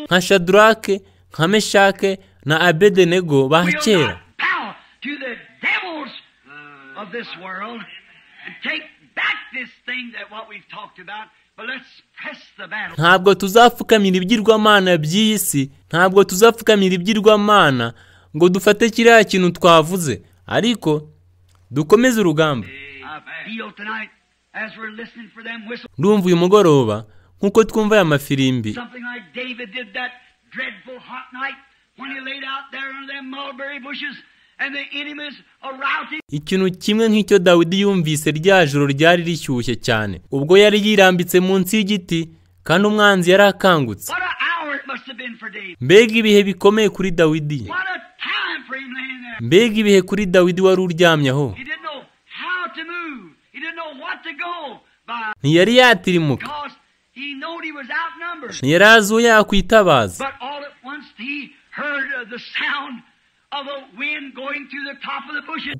Nka Shadrake, nka Meshake na Abedenego ba kera, ntabwo tuzapfukamira ibigirwamana by'iyi si, ntabwo tuzapfukamira ibigirwamana ngo dufate kiriya kintu twavuze, ariko dukomeze urugamba. Ndumva uyu mugoroba nk'uko twumva aya mafirimbi, ikintu kimwe nk'icyo Dawidi yumvise rya joro ryari rishyushye cyane, ubwo yari yirambitse munsi y'igiti kandi umwanzi yari akangutse. Mbega ibihe bikomeye kuri Dawidi! Mbega ibihe kuri Dawidi wari uryamye aho! Ntiyari yatirimuka, ntiyari azi uwo yakwitabaza.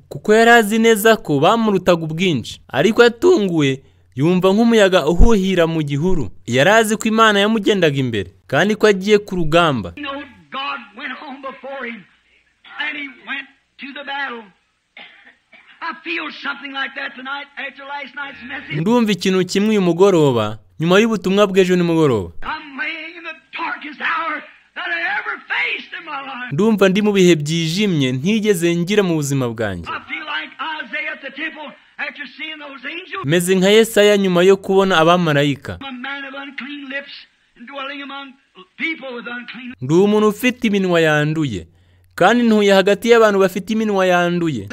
Kuko yari azi neza ko bamurutaga ubwinshi, ariko yatunguwe yumva nk'umuyaga uhuhira mu gihuru. Yari azi ko Imana yamugendaga imbere kandi ko agiye ku rugamba. Ndumva ikintu kimwe uyu mugoroba nyuma y'ubutumwa bw'ejo nimugoroba. Ndumva ndi mu bihe byijimye ntigeze ngira mu buzima bwanjye. Meze nka Yesaya nyuma yo kubona abamarayika. Ndi umuntu ufite iminwa yanduye, kandi ntuye hagati y'abantu bafite iminwa yanduye.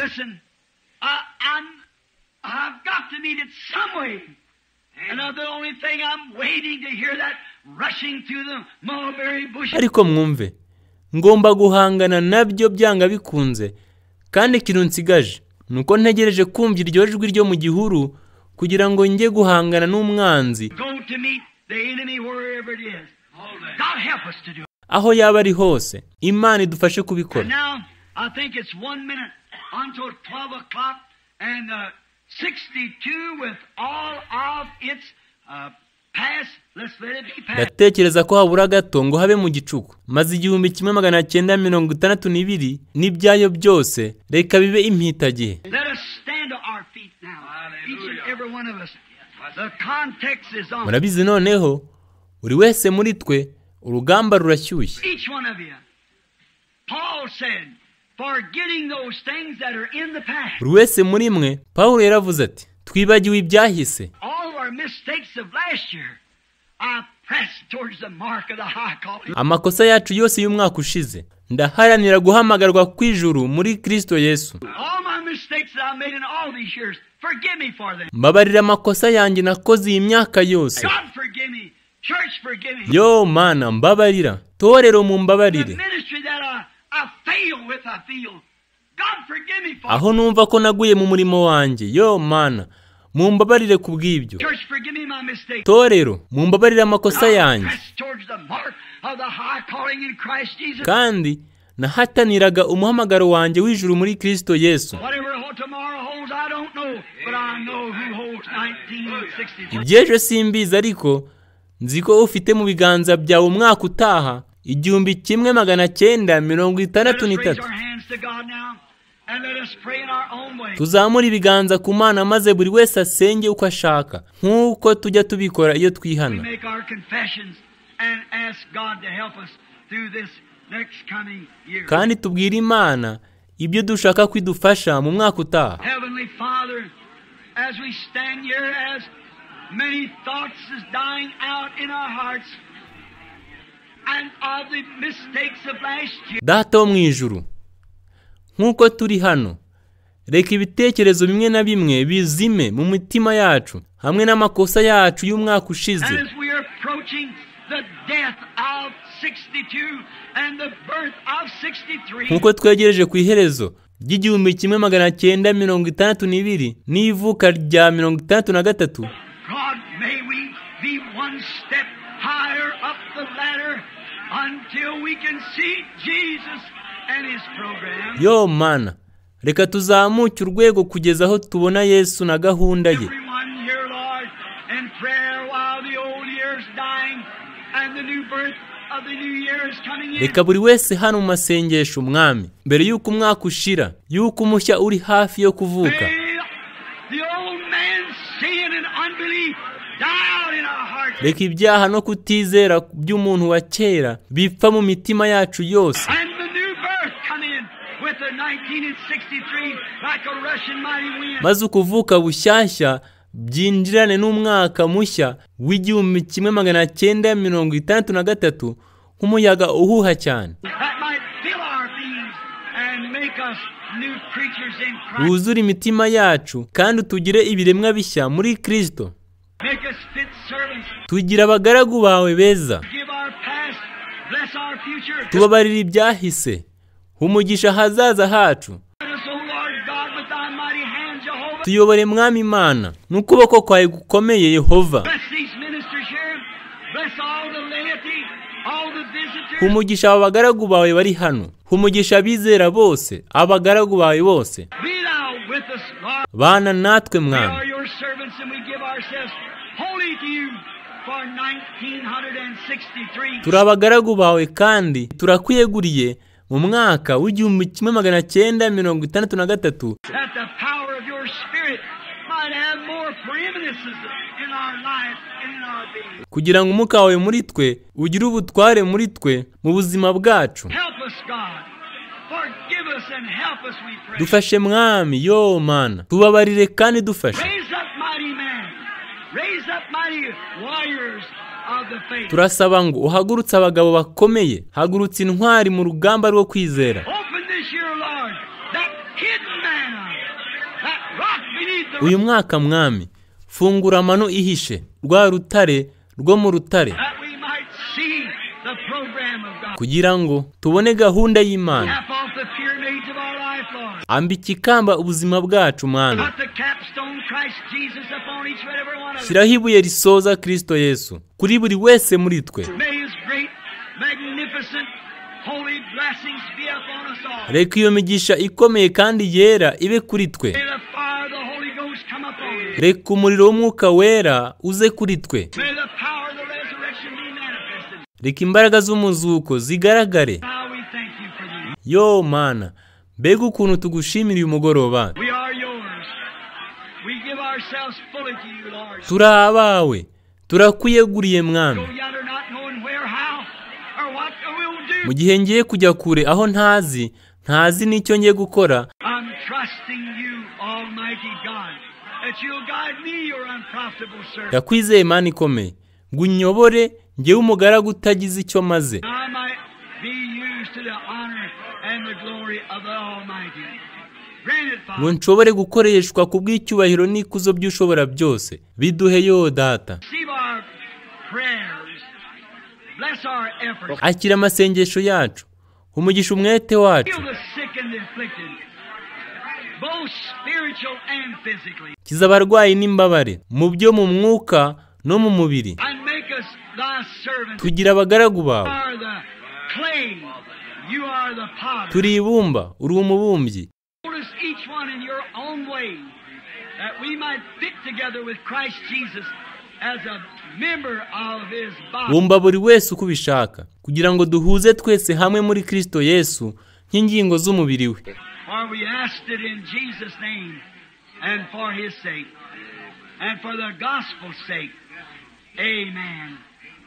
Ariko mwumve, ngomba guhangana nabyo byanga bikunze, kandi ikintu nsigaje nuko ntegereje kumva iryo jwi ryo mu gihuru kugira ngo njye guhangana n'umwanzi aho yaba ari hose. Imana idufashe kubikora. Ndatekereza ko habura gato ngo habe mu gicuku, maze 1962 n'ibyayo byose reka bibe impitagihe. Murabizi noneho, buri wese muri twe urugamba rurashyushye. Buri wese muri mwe, Pawulo yaravuze ati: twibagiwe ibyahise, amakosa yacu yose y'umwaka ushize. Ndaharanira guhamagarwa kw'ijuru muri Kristo Yesu. Mbabarira amakosa yanjye nakoze iyi myaka yose. Yo Mana, mbabarira. Torero mumbabarire. Aho numva ko naguye mu murimo wanjye, yo Mana, mumbabarire kubw'ibyo. Torero mumbabarire amakosa yanjye. Kandi nahataniraga umuhamagaro wanjye w'ijuru muri Kristo Yesu. Iby'ejo simbizi, ariko nzi ko ufite mu biganza byawe umwaka utaha 1963. Tuzamure ibiganza ku Mana maze buri wese asenge uko ashaka, nk'uko tujya tubikora iyo twihana. Kandi tubwire Imana ibyo dushaka kwidufasha mu mwaka utaha. many thoughts is dying out in our hearts and of the mistakes of last year. Data wo mu ijuru, nk'uko turi hano, reka ibitekerezo bimwe na bimwe bizime mu mitima yacu hamwe n'amakosa yacu y'umwaka ushize. And as we are approaching the death of 62 and the birth of 63, Nk'uko twegereje ku iherezo ry'1962 n'ivuka rya 63, God, may we be one step higher up the ladder until we can see Jesus and his program. Yo Mana, reka tuzamuke urwego kugeza aho tubona Yesu na gahunda ye. Everyone here, Lord, in prayer while the old year's dying and the new birth of the new year is coming in. Reka buri wese hano mu masengesho, Mwami, mbere y'uko umwaka ushira, y'uko umushya uri hafi yo kuvuka, May the old man's sin and unbelief die out in our hearts. reka ibyaha no kutizera by'umuntu wa kera bipfa mu mitima yacu yose, And the new birth come in with the 1963 like a rushing mighty wind. maze ukuvuka bushyashya byinjirane n'umwaka mushya w'1963 nk'umuyaga uhuha cyane, That might fill our beings and make us new creatures in Christ. wuzure imitima yacu kandi utugire ibiremwa bishya muri Kristo. Make us fit servants. Tugira abagaragu bawe beza, Give our past, bless our future. tubabarira ibyahise, umugisha ahazaza hacu. Guide us, O Lord God, with thy mighty hand, Jehovah. Tuyobore Mwami Imana n'ukuboko kwawe gukomeye, Yehova. Bless these ministers here. Bless all the laity, all the visitors. Umugisha aba bagaragu bawe bari hano, umugisha abizera bose, abagaragu bawe bose. Be thou with us, Lord. Bana natwe We Mwami. are your servants and we give ourselves wholly to you for 1963. Turi abagaragu bawe kandi turakwiyeguriye mu mwaka w'1963, That the power of your Spirit might have more preeminences in our life and in our being. kugira ngo umwuka wawe muri twe ugire ubutware muri twe mu buzima bwacu. Help us, God. Forgive us and help us, we pray. Dufashe Mwami, yo Mana, tubabarire kandi dufashe. Raise up mighty men. Raise up mighty warriors of the faith. Turasaba ngo uhagurutse abagabo bakomeye, hagurutse intwari mu rugamba rwo kwizera. Open this year, Lord, that hidden manna, that rock beneath the Uyu mwaka Mwami, fungura amano ihishe rwa rutare rwo mu rutare, that we might see the program of God. kugira ngo tubone gahunda y'Imana. Cap off the pyramids of our life, Lord. Ambika ikamba ubuzima bwacu Mwami. Put the capstone Christ Jesus upon each and every one of us. Shyiraho ibuye risoza Kristo Yesu kuri buri wese muri twe. May his great, magnificent, holy blessings be upon us all. Reka iyo migisha ikomeye kandi yera ibe kuri twe. May the fire of the Holy Ghost come upon us. Reka umuriro w'umwuka wera uze kuri twe. May the power of the resurrection be manifested. Reka imbaraga z'umuzuko zigaragare. How we thank you for these. Yo Mana, mbega ukuntu tugushimira uyu mugoroba. We are yours. We give ourselves fully to you, Lord. Turi abawe, turakwiyeguriye Mwami. Go yonder not knowing where, how, or what we'll do. Mu gihe ngiye kujya kure aho ntazi, ntazi n'icyo ngiye gukora, I'm trusting you, Almighty God, that you'll guide me, your unprofitable servant. Ndakwizeye Mana ikomeye, ngo unyobore njyewe umugaragu utagize icyo maze, I might be used to the honor and the glory of the Almighty. Grant it, ngo Father. nshobore gukoreshwa ku bw'icyubahiro n'ikuzo by'ushobora byose. Biduhe yo Data. Receive our prayers. Bless our efforts. Akira amasengesho yacu, umugisha umwete wacu, Heal the sick and the afflicted, both spiritual and physically, kiza abarwayi n'imbabare mu byo mu mwuka no mu mubiri, and make us thy servants. tugira abagaragu bawe. You are the clay. You are the potter. Turi ibumba, uri umubumbyi. Mold us each one in your own way, that we might fit together with Christ Jesus as a member of his body. Bumba buri wese uko ubishaka, kugira ngo duhuze twese hamwe muri Kristo Yesu nk'ingingo z'umubiri we. For we asked it in Jesus' name and for his sake and for the gospel's sake. Amen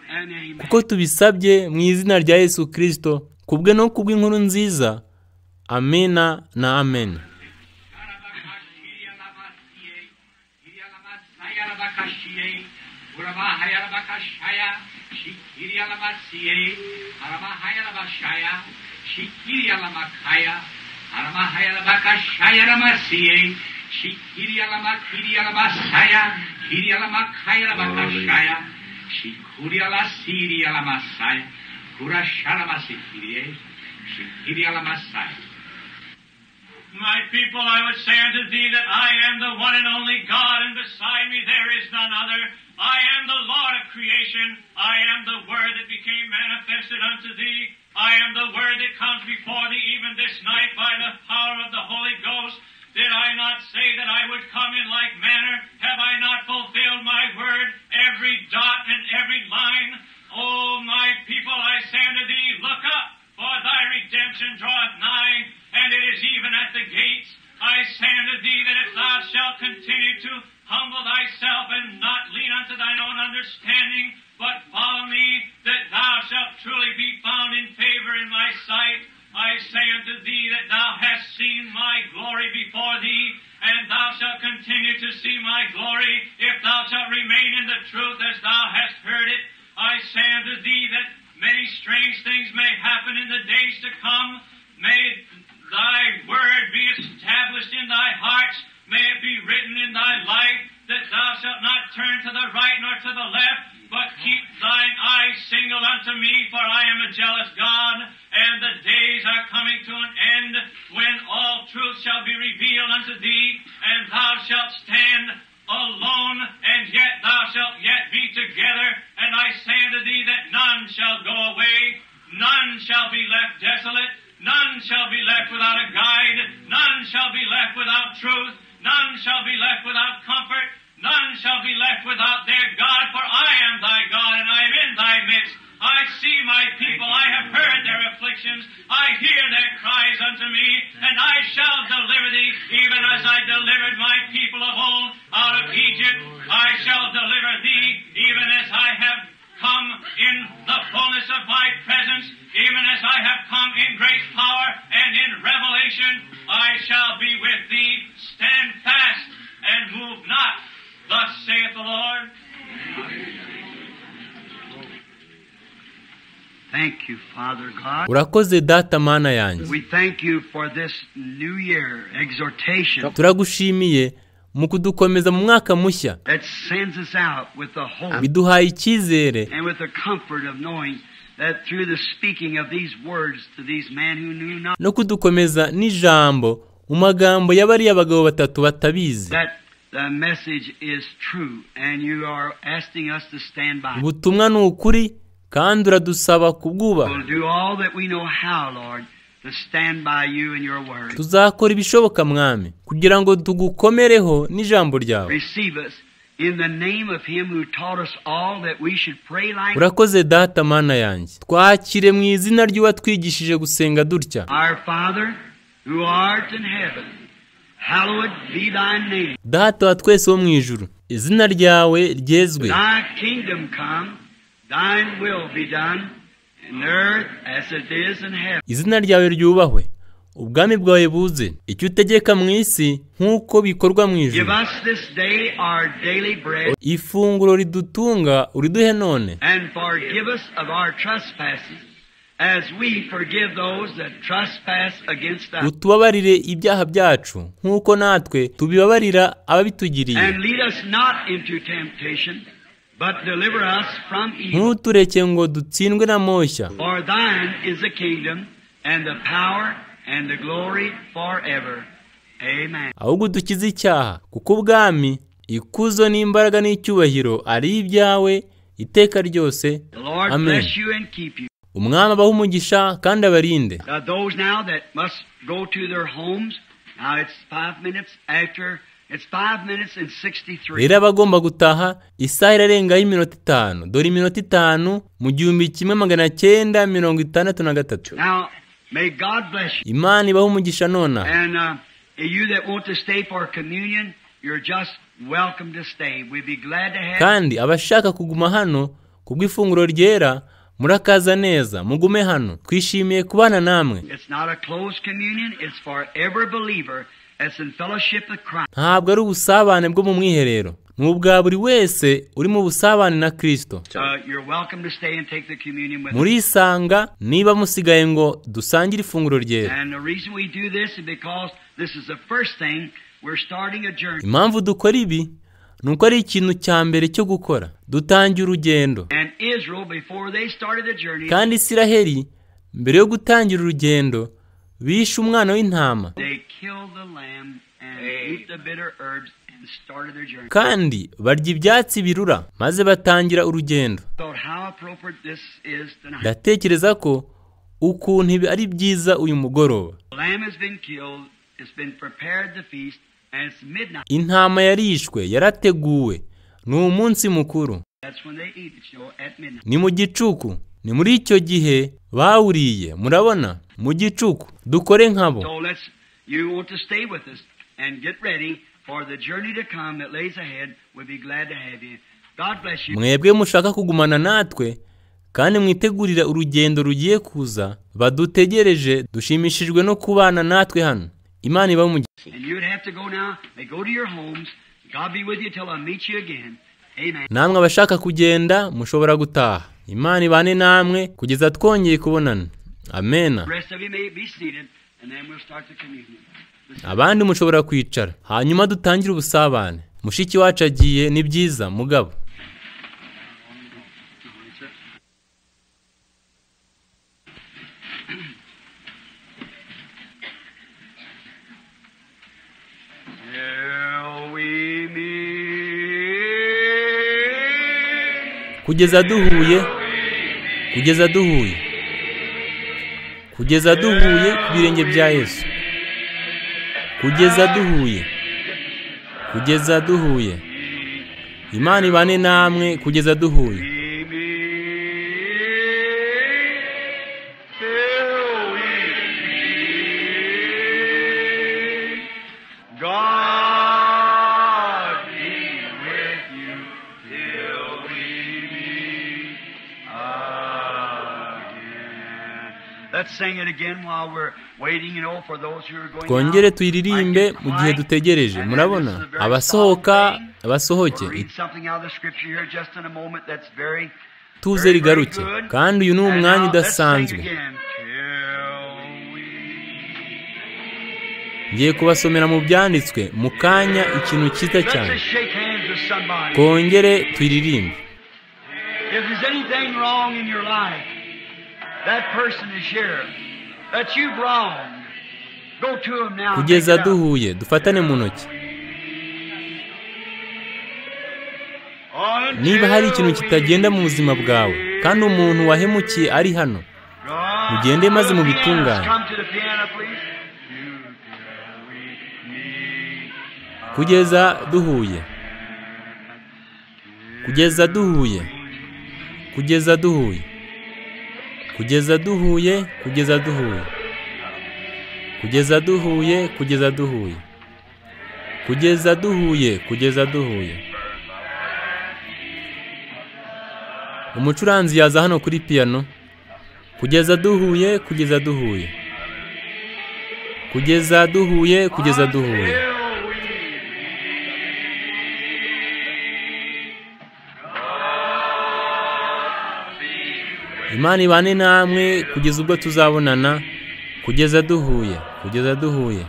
and amen. Kuko tubisabye mu izina rya Yesu Kristo, kubwe no kubw'inkuru nziza. Amena na amena. My people, I would say unto thee that I am the one and only God, and beside me there is none other. I am the Lord of creation. I am the Word that became manifested unto thee. I am the Word that comes before thee even this night by the power of the Holy Ghost. Did I not say that I would come in like manner? Have I not fulfilled my word, every dot and every line? O my people, I say unto thee, look up, for thy redemption draweth nigh, and it is even at the gates. I say unto thee that if thou shalt continue to humble thyself and not lean unto thine own understanding, but follow me, that thou shalt truly be found in favor in my sight. I say unto thee that thou hast seen my glory before thee, and thou shalt continue to see my glory, if thou shalt remain in the truth as thou hast heard it. I say unto thee that many strange things may happen in the days to come. May thy word be established in thy hearts. May it be written in thy life, that thou shalt not turn to the right nor to the left, but keep thine eyes single unto me, for I am a jealous God, and the days are coming to an end when all truth shall be revealed unto thee, and thou shalt stand alone, and yet thou shalt yet be together. And I say unto thee that none shall go away, none shall be left desolate, none shall be left without a guide, none shall be left without truth, none shall be left without comfort, none shall be left without their God, for I am thy God, and I am in thy midst. I see my people, I have heard their afflictions, I hear their cries unto me, and I shall deliver thee, even as I delivered my people of old out of Egypt. I shall deliver thee, even as I have come in the fullness of my presence, even as I have come in great power and in revelation. I shall be with thee. Stand fast and move not. Thus saith the Lord. Thank you, Father God. Urakoze Data Mana yanjye. We thank you for this new year exhortation. Turagushimiye mu kudukomeza mu mwaka mushya. That sends us out with the hope. Biduhaye icyizere. And with the comfort of knowing that through the speaking of these words to these men who knew not. No kudukomeza n'ijambo mu magambo y'abariya bagabo batatu batabizi. That the message is true and you are asking us to stand by. Ubutumwa ni ukuri kandi uradusaba kubwubaha. We'll do all that we know how, Lord, to stand by you and your word. Tuzakora ibishoboka mwami kugira ngo tugukomereho n'ijambo ryawe. Receive us in the name of him who taught us all that we should pray like. Urakoze Data Mana yanjye. Twakire mu izina ry'uwatwigishije gusenga dutya. Our Father who art in heaven, hallowed be thy name. Data wa twese wo mu ijuru, izina ryawe ryezwe. Thy kingdom come, thine will be done in earth as it is in heaven. Izina ryawe ryubahwe, ubwami bwawe buze, icyo utegeka mu isi nk'uko bikorwa mu ijuru. Give us this day our daily bread. Ifunguro ridutunga uriduhe none. And forgive us of our trespasses, as we forgive those that trespass against us. Utubabarire ibyaha byacu nk'uko natwe tubibabarira ababitugiriye. And lead us not into temptation, but deliver us from evil. Ntutureke ngo dutsindwe na moshya. For thine is the kingdom and the power and the glory forever. Amen. Ahubwo dukize icyaha, kuko ubwami, ikuzo n'imbaraga n'icyubahiro ari ibyawe iteka ryose. The Lord Amen. bless you and keep you. Umwami abahe umugisha kandi abarinde. Those now that must go to their homes, now it's 5 minutes after, it's 5 minutes and 63. Rero abagomba gutaha isaha irarengaho iminota 5. Dore iminota 5 mu 1963. Now, may God bless you. Imana ibahe umugisha nonaha. And you that want to stay for communion, you're just welcome to stay. We'd be glad to have. Kandi abashaka kuguma hano kubw'ifunguro ryera, murakaza neza, mugume hano. Twishimiye kubana namwe. It's not a closed communion, it's for every believer that's in fellowship with Christ. Ntabwo ari ubusabane bwo mu mwiherero. Ni ubwa buri wese uri mu busabane na Kristo. Murisanga niba musigaye ngo dusangire ifunguro ryera. Impamvu dukora ibi ni uko ari ikintu cya mbere cyo gukora. Dutangira urugendo. Kandi Isiraheli mbere yo gutangira urugendo bishe umwana w'intama, kandi barya ibyatsi birura, maze batangira urugendo. Ndatekereza ko ukuntu ibi ari byiza uyu mugoroba. Intama yarishwe, yarateguwe, ni umunsi mukuru. Ni mu gicuku, ni muri icyo gihe bawuriye, murabona, mu gicuku. Dukore nkabo. Mwebwe mushaka kugumana natwe kandi mwitegurira urugendo rugiye kuza, badutegereje, dushimishijwe no kubana natwe hano. Imana ibahe umugisha. Namwe abashaka kugenda mushobora gutaha. Imana ibane namwe kugeza twongeye kubonana. Amena. Abandi mushobora kwicara, hanyuma dutangire ubusabane. Mushiki wacu agiye, ni byiza mugabo. Kugeza duhuye, kugeza duhuye, kugeza duhuye ku birenge bya Yesu. Kugeza duhuye, kugeza duhuye. Imana ibane namwe kugeza duhuye. Twongere tuyiririmbe mu gihe dutegereje. Murabona abasohoka basohoke, tuze rigaruke. Kandi uyu ni umwanya udasanzwe. Ngiye kubasomera mu byanditswe mu kanya ikintu cyiza cyane. Twongere tuyiririmbe. Kugeza duhuye, dufatane mu ntoki. Niba hari ikintu kitagenda mu buzima bwawe, kandi umuntu wahemukiye ari hano, mugende maze mubitunganye. Kugeza duhuye, kugeza duhuye, kugeza duhuye, kugeza duhuye, kugeza duhuye, kugeza duhuye, kugeza duhuye, kugeza duhuye, kugeza duhuye. Umucuranzi yaza hano kuri piano. Kugeza duhuye, kugeza duhuye, kugeza duhuye, kugeza duhuye. Imana ibane namwe kugeza ubwo tuzabonana, kugeza duhuye, kugeza duhuye.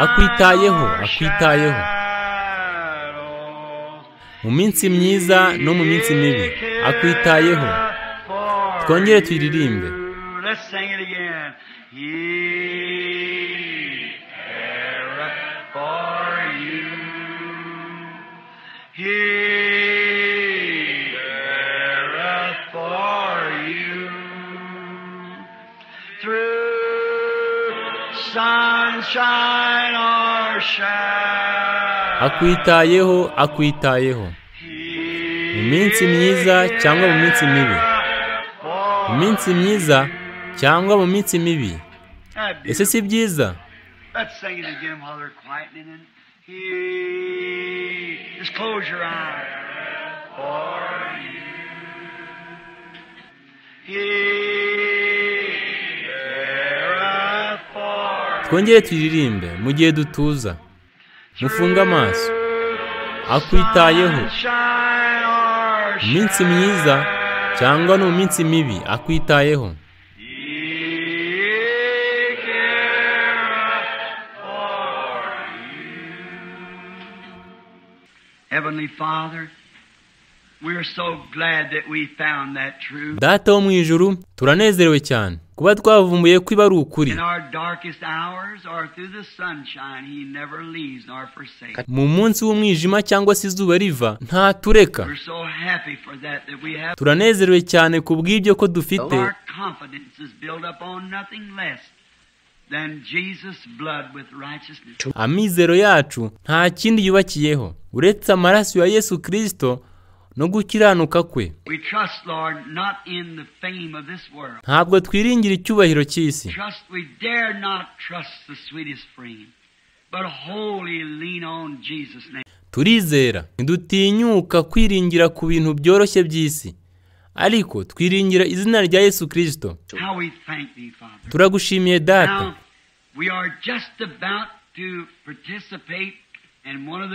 Akwitayeho, akwitayeho mu minsi myiza no mu minsi mibi, akwitayeho. Twongere tuyiririmbe. Akwitayeho, akwitayeho mu minsi myiza cyangwa mu minsi mibi, mu minsi myiza cyangwa mu minsi mibi, Ese si byiza? Let's sing it again while they're quietening and He just close your eyes for you. He careth for Twongere turirimbe mu gihe dutuza. Mufunge amaso. Akwitayeho. Sunshine or Mu minsi myiza cyangwa no mu minsi mibi akwitayeho. He careth for you. Heavenly Father, we're so glad that we found that truth. Data wo mu ijuru, turanezerewe cyane kuba twavumbuye ko iba ari ukuri. In our darkest hours or through the sunshine, He never leaves nor forsakes. Mu munsi w'umwijima cyangwa se izuba riva, ntatureka. We're so happy for that, that we have Turanezerewe cyane ku bw'ibyo ko dufite our confidence is built up on nothing less than Jesus' blood with righteousness. Amizero yacu nta kindi yubakiyeho uretse amaraso ya Yesu Kristo no gukiranuka kwe. We trust, Lord, not in the fame of this world. Ntabwo twiringira icyubahiro cy'isi. Trust, we dare not trust the sweetest frame, but wholly lean on Jesus' name. Turizera, ntidutinyuka kwiringira ku bintu byoroshye by'isi, ariko twiringira izina rya Yesu Kristo. How we thank Thee, Father. Turagushimiye Data. Now, we are just about to participate in one of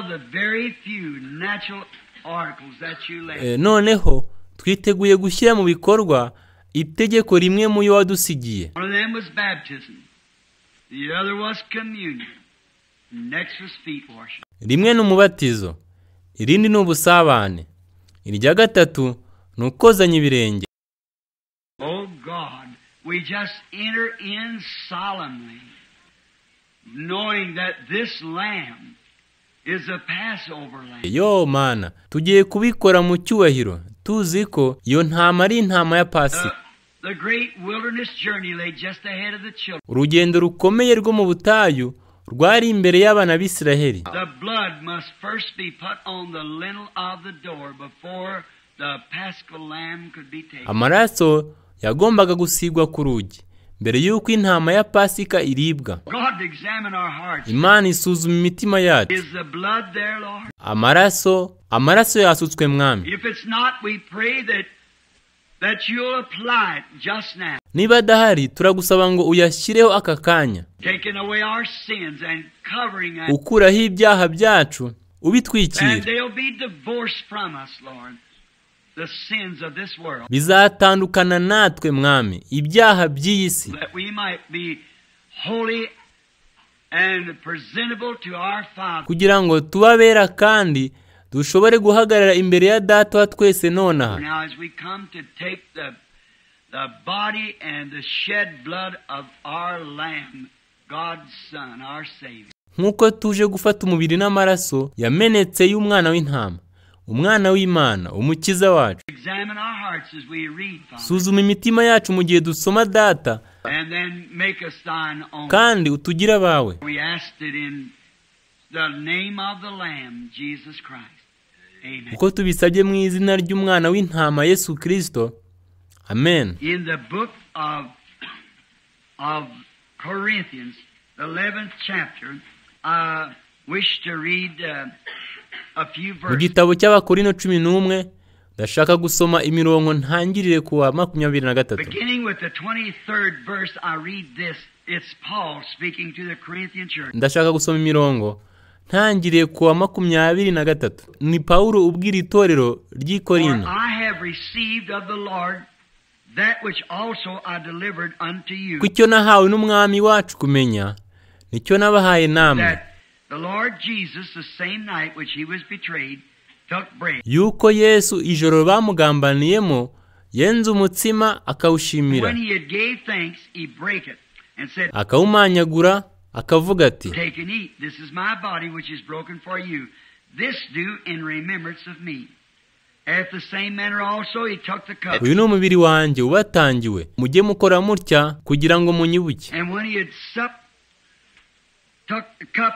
the very few natural articles that you left. Noneho twiteguye gushyira mu bikorwa itegeko rimwe mu yo wadusigiye. One of them was baptism. The other was communion. Next was feet washing. Rimwe ni umubatizo, irindi ni ubusabane, irya gatatu ni ukozanya ibirenge. Oh God, we just enter in solemnly, knowing that this lamb is a Passover lamb. Yo Mana, tugiye kubikora mu cyubahiro tuzi ko iyo ntama ari intama ya Pasika. The great wilderness journey lay just ahead of the children. Urugendo rukomeye rwo mu butayu rwari imbere y'abana b'Isiraheli. The blood must first be put on the lintel of the door before the paschal lamb could be taken. Amaraso yagombaga gusigwa ku rugi mbere y'uko intama ya Pasika iribwa. God, examine our hearts. Imana isuzuma imitima yacu. Is the blood there, Lord? Amaraso yasutswe, Mwami? If it's not, we pray that you'll apply it just now, Niba adahari, turagusaba ngo uyashyireho aka kanya, taking away our sins and covering us. ukuraho ibyaha byacu ubitwikira. And they'll be divorced from us, Lord, the sins of this world, Bizatandukana natwe, Mwami, ibyaha by'iyi si, that we might be holy and presentable to our Father. Kugira ngo tube abera kandi dushobore guhagarara imbere ya Data wa twese nonaha. Now, as we come to take the body and the shed blood of our Lamb, God's Son, our Savior. Nk'uko tuje gufata umubiri n'amaraso yamenetse y'umwana w'intama, umwana w'Imana, umukiza wacu. Examine our hearts as we read, Father, Suzuma imitima yacu mu gihe dusoma, Data, and then make us thine own. kandi utugire abawe. We asked it in the name of the Lamb, Jesus Christ. Amen. Kuko tubisabye mu izina ry'umwana w'intama Yesu Kirisito, amen. In the book of Corinthians, the 11th chapter, I wish to read a few Mu verses. gitabo cy'Abakorino 11, ndashaka gusoma imirongo ntangirire ku wa 23. Beginning with the 23rd verse, I read this. It's Paul speaking to the Corinthian church. Ndashaka gusoma imirongo ntangiriye ku wa 23. Ni Pawulo ubwira itorero ry'i For Korinto. I have received of the Lord that which also I delivered unto you, Ko icyo nahawe n'Umwami wacu kumenya nicyo nabahaye namwe, that the Lord Jesus, the same night which he was betrayed, took bread. Yuko Yesu ijoro bamugambaniyemo yenze umutsima akawushimira, When he had gave thanks, he brake it and said, akawumanyagura, akavuga ati, "Take and eat. This is my body which is broken for you. This do in remembrance of me." After the same manner also he took the cup. "Uyu ni umubiri wanjye ubatangiwe, mujye mukora mutya kugira ngo munyibuke." And when he had supped, took the cup.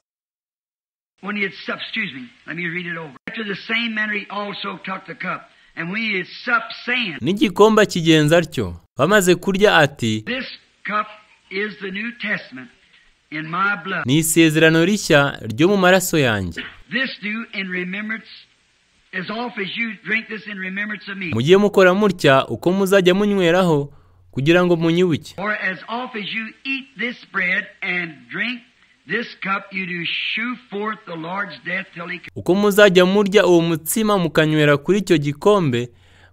When he had supped, excuse me, let me read it over. After the same manner he also took the cup. And when he had supped, saying, N'igikombe akigenza atyo bamaze kurya ati, "This cup is the New Testament in my blood. Ni isezerano rishya ryo mu maraso yanjye. This do in remembrance, as oft as you drink this in remembrance of me. Mujye mukora mutya uko muzajya munyweraho kugira ngo munyibuke. For as oft as you eat this bread and drink this cup, you do shew forth the Lord's death till he comes. Uko muzajya murya uwo mutsima mukanywera kuri icyo gikombe,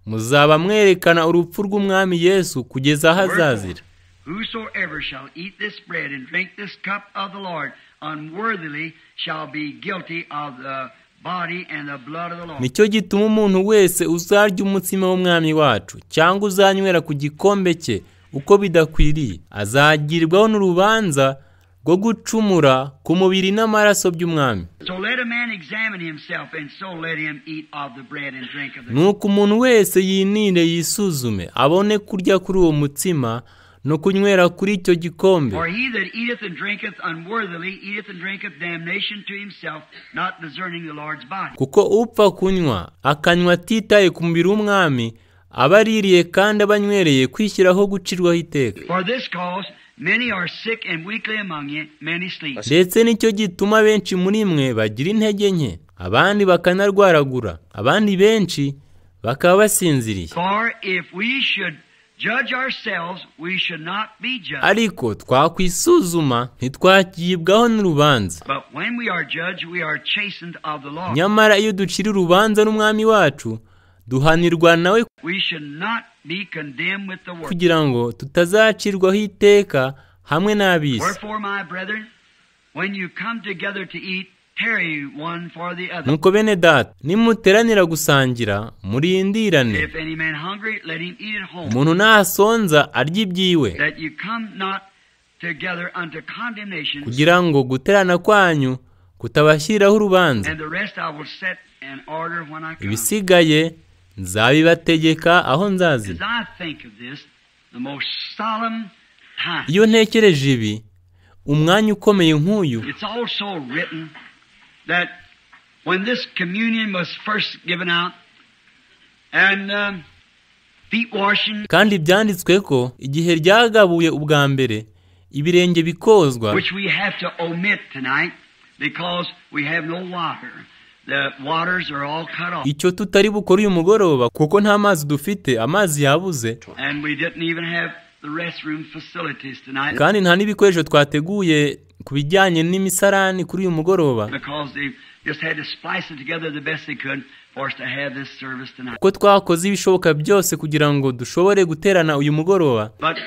muzaba mwerekana urupfu rw'Umwami Yesu kugeza aho azazira. Whosoever shall eat this bread and drink this cup of the Lord unworthily shall be guilty of the body and the blood of the Lord. Nicyo gituma umuntu wese uzarya umutsima w'Umwami wacu cyangwa uzanywera ku gikombe cye uko bidakwiriye, azagirwaho n'urubanza rwo gucumura ku mubiri n'amaraso by'Umwami. So let a man examine himself, and so let him eat of the bread and drink of the Nuko umuntu wese yinire yisuzume, abone kurya kuri uwo mutsima no kunywera kuri icyo gikombe. For he that eateth and drinketh unworthily eateth and drinketh damnation to himself, not discerning the Lord's body. Kuko upfa kunywa akanywa atitaye ku mubiri w'Umwami, aba aririye kandi abanywereye kwishyiraho gucirwaho iteka. For this cause many are sick and weakly among you, many sleep. Ndetse nicyo gituma benshi muri mwe bagira intege nke, abandi bakanarwaragura, abandi benshi bakaba basinziriye. For if we should judge ourselves, we should not be judged. Ariko twakwisuzuma ntitwagibwaho n'urubanza. But when we are judged, we are chastened of the Lord. Nyamara iyo ducira urubanza n'Umwami wacu, duhanirwa nawe We should not be condemned with the world. kugira ngo tutazacirwaho iteka hamwe n'ab'isi. Wherefore, my brethren, when you come together to eat, tarry one for the other. Nuko bene data, nimuteranira gusangira, murindirane. If any man hungry, let him eat at home, Umuntu nasonza arye ibyiwe, that you come not together unto condemnation. kugira ngo guterana kwanyu kutabashyiriraho urubanza. And the rest I will set in order when I come. Ibisigaye nzabibategeka aho As nzazira. I think of this, the most solemn time. Iyo ntekereje ibi, umwanya ukomeye nk'uyu, It's also written that when this communion was first given out, and feet washing, kandi byanditswe ko igihe ryagabuye ubwa mbere ibirenge bikozwa, which we have to omit tonight because we have no water. The waters are all cut off. Icyo tutari bukore uyu mugoroba kuko nta mazi dufite, amazi yabuze, And we didn't even have the restroom facilities tonight kandi nta n'ibikoresho twateguye ku bijyanye n'imisarani kuri uyu mugoroba, because they just had to splice it together the best they could for us to have this service tonight. kuko twakoze ibishoboka byose kugira ngo dushobore guterana uyu mugoroba. But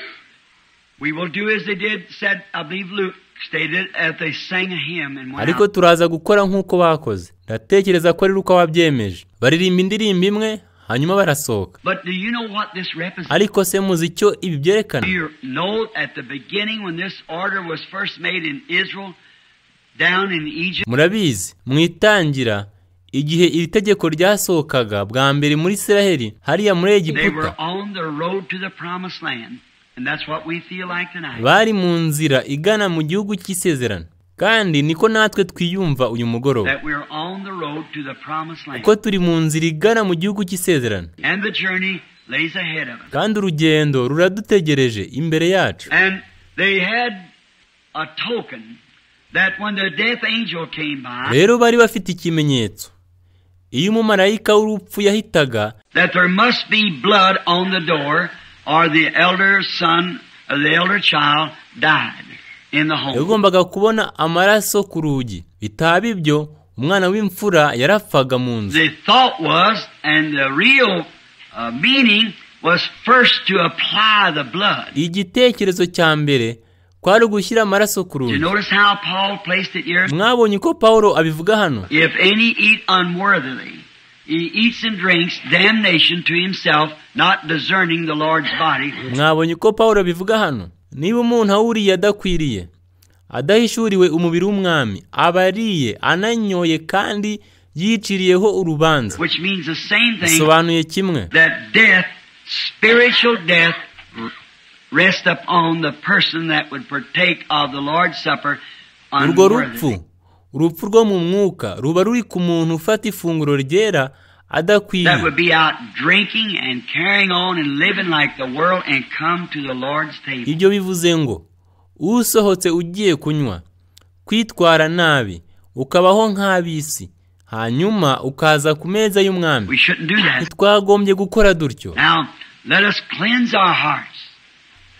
we will do as they did, said, I believe Luke stated, as they sang a hymn and went Ariko out. turaza gukora nk'uko bakoze. Ndatekereza ko ari Luka wabyemeje. Baririmba indirimbo imwe hanyuma barasohoka. But do you know what this represents? Ariko se muzi icyo ibi byerekana? Do you know at the beginning when this order was first made in Israel, down in Egypt, Murabizi, mu itangira igihe iri tegeko ryasohokaga bwa mbere muri Isiraheli hariya muri they were Egiputa, on the road to the promised land. And that's what we feel like tonight. bari mu nzira igana mu gihugu cy'isezerano. Kandi niko natwe twiyumva uyu mugoroba, That we're on the road to the promised land. kuko turi mu nzira igana mu gihugu cy'isezerano, And the journey lays ahead of us. kandi urugendo ruradutegereje imbere yacu. And they had a token that when the death angel came by, Rero bari bafite ikimenyetso, iyo umumarayika w'urupfu yahitaga, that there must be blood on the door or the elder son or the elder child died in the home. yagombaga kubona amaraso ku rugi, bitaba ibyo umwana w'imfura yarapfaga mu nzu. The thought was, and the real meaning was first to apply the blood. Igitekerezo cya mbere kwari ugushyira amaraso ku Do you rugi. notice how Paul placed it here? Mwabonye uko Pawulo abivuga hano? If any eat unworthily, he eats and drinks damnation to himself, not discerning the Lord's body. Mwabonye uko Pawulo abivuga hano? Niba umuntu awuriye adakwiriye, adahishuriwe umubiri w'Umwami, aba ariye ananyoye kandi yiciriyeho urubanza. Which means the same thing, Bisobanuye kimwe that death, spiritual death, rests upon the person that would partake of the Lord's Supper urwo unworthily. rupfu, urupfu rwo mu mwuka ruba ruri ku muntu ufata ifunguro ryera adakwiye That would be out drinking and carrying on and living like the world and come to the Lord's table. Ibyo bivuze ngo usohotse ugiye kunywa, kwitwara nabi, ukabaho nk'ab'isi, hanyuma ukaza ku meza y'umwami. We shouldn't do that. Ntitwagombye gukora dutyo. Now, let us cleanse our hearts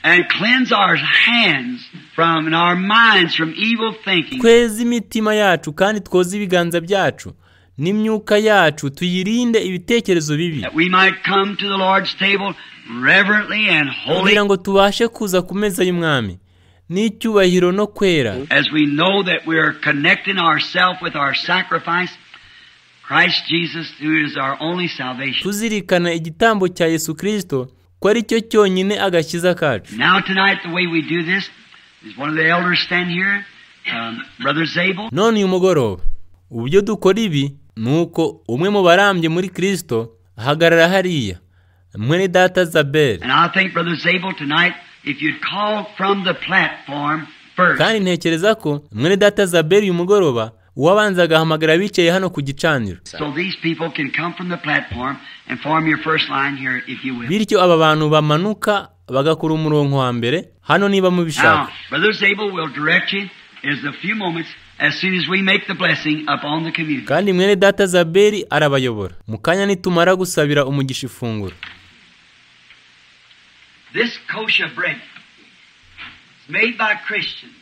and cleanse our hands from and our minds from evil thinking. Tweze imitima yacu kandi twoze ibiganza byacu n'imyuka yacu, tuyirinde ibitekerezo bibi, That we might come to the Lord's table reverently and holy, kugira ngo tubashe kuza ku meza y'umwami n'icyubahiro no kwera, as we know that we are connecting ourselves with our sacrifice, Christ Jesus, who is our only salvation. Tuzirikana igitambo cya Yesu Kristo ko ari cyo cyonyine agakiza kacu. Now tonight, the way we do this is one of the elders stand here, Brother Zabel. None uyu mugoroba uburyo dukora ibi ni uko umwe mu barambye muri Kristo ahagarara hariya, mwene data Zabel. And I think, Brother Zabel, tonight, if you'd call from the platform first. Kandi ntekereza ko mwene data Zabel uyu mugoroba uwabanza agahamagara abicaye hano ku gicaniro, So these people can come from the platform and form your first line here, if you will. bityo aba bantu bamanuka bagakora umurongo wa mbere hano niba mubishaka. Now, Brother Zabel will direct you in a few moments as soon as we make the blessing upon the communion. Kandi mwene data Zabeli arabayobora mu kanya nitumara gusabira umugisha ifunguro. This kosher bread is made by Christians.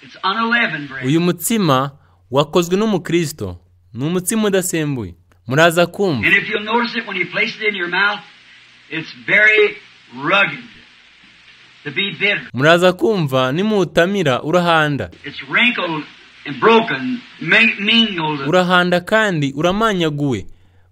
It's unleavened bread. Uyu mutsima wakozwe n'umukristo, ni umutsima udasembuye. Muraza kumva. And if you'll notice it when you place it in your mouth, it's very rugged to be bitter. Muraza kumva nimuwutamira urahanda. It's wrinkled and broken, mingled. Urahanda kandi uramanyaguwe,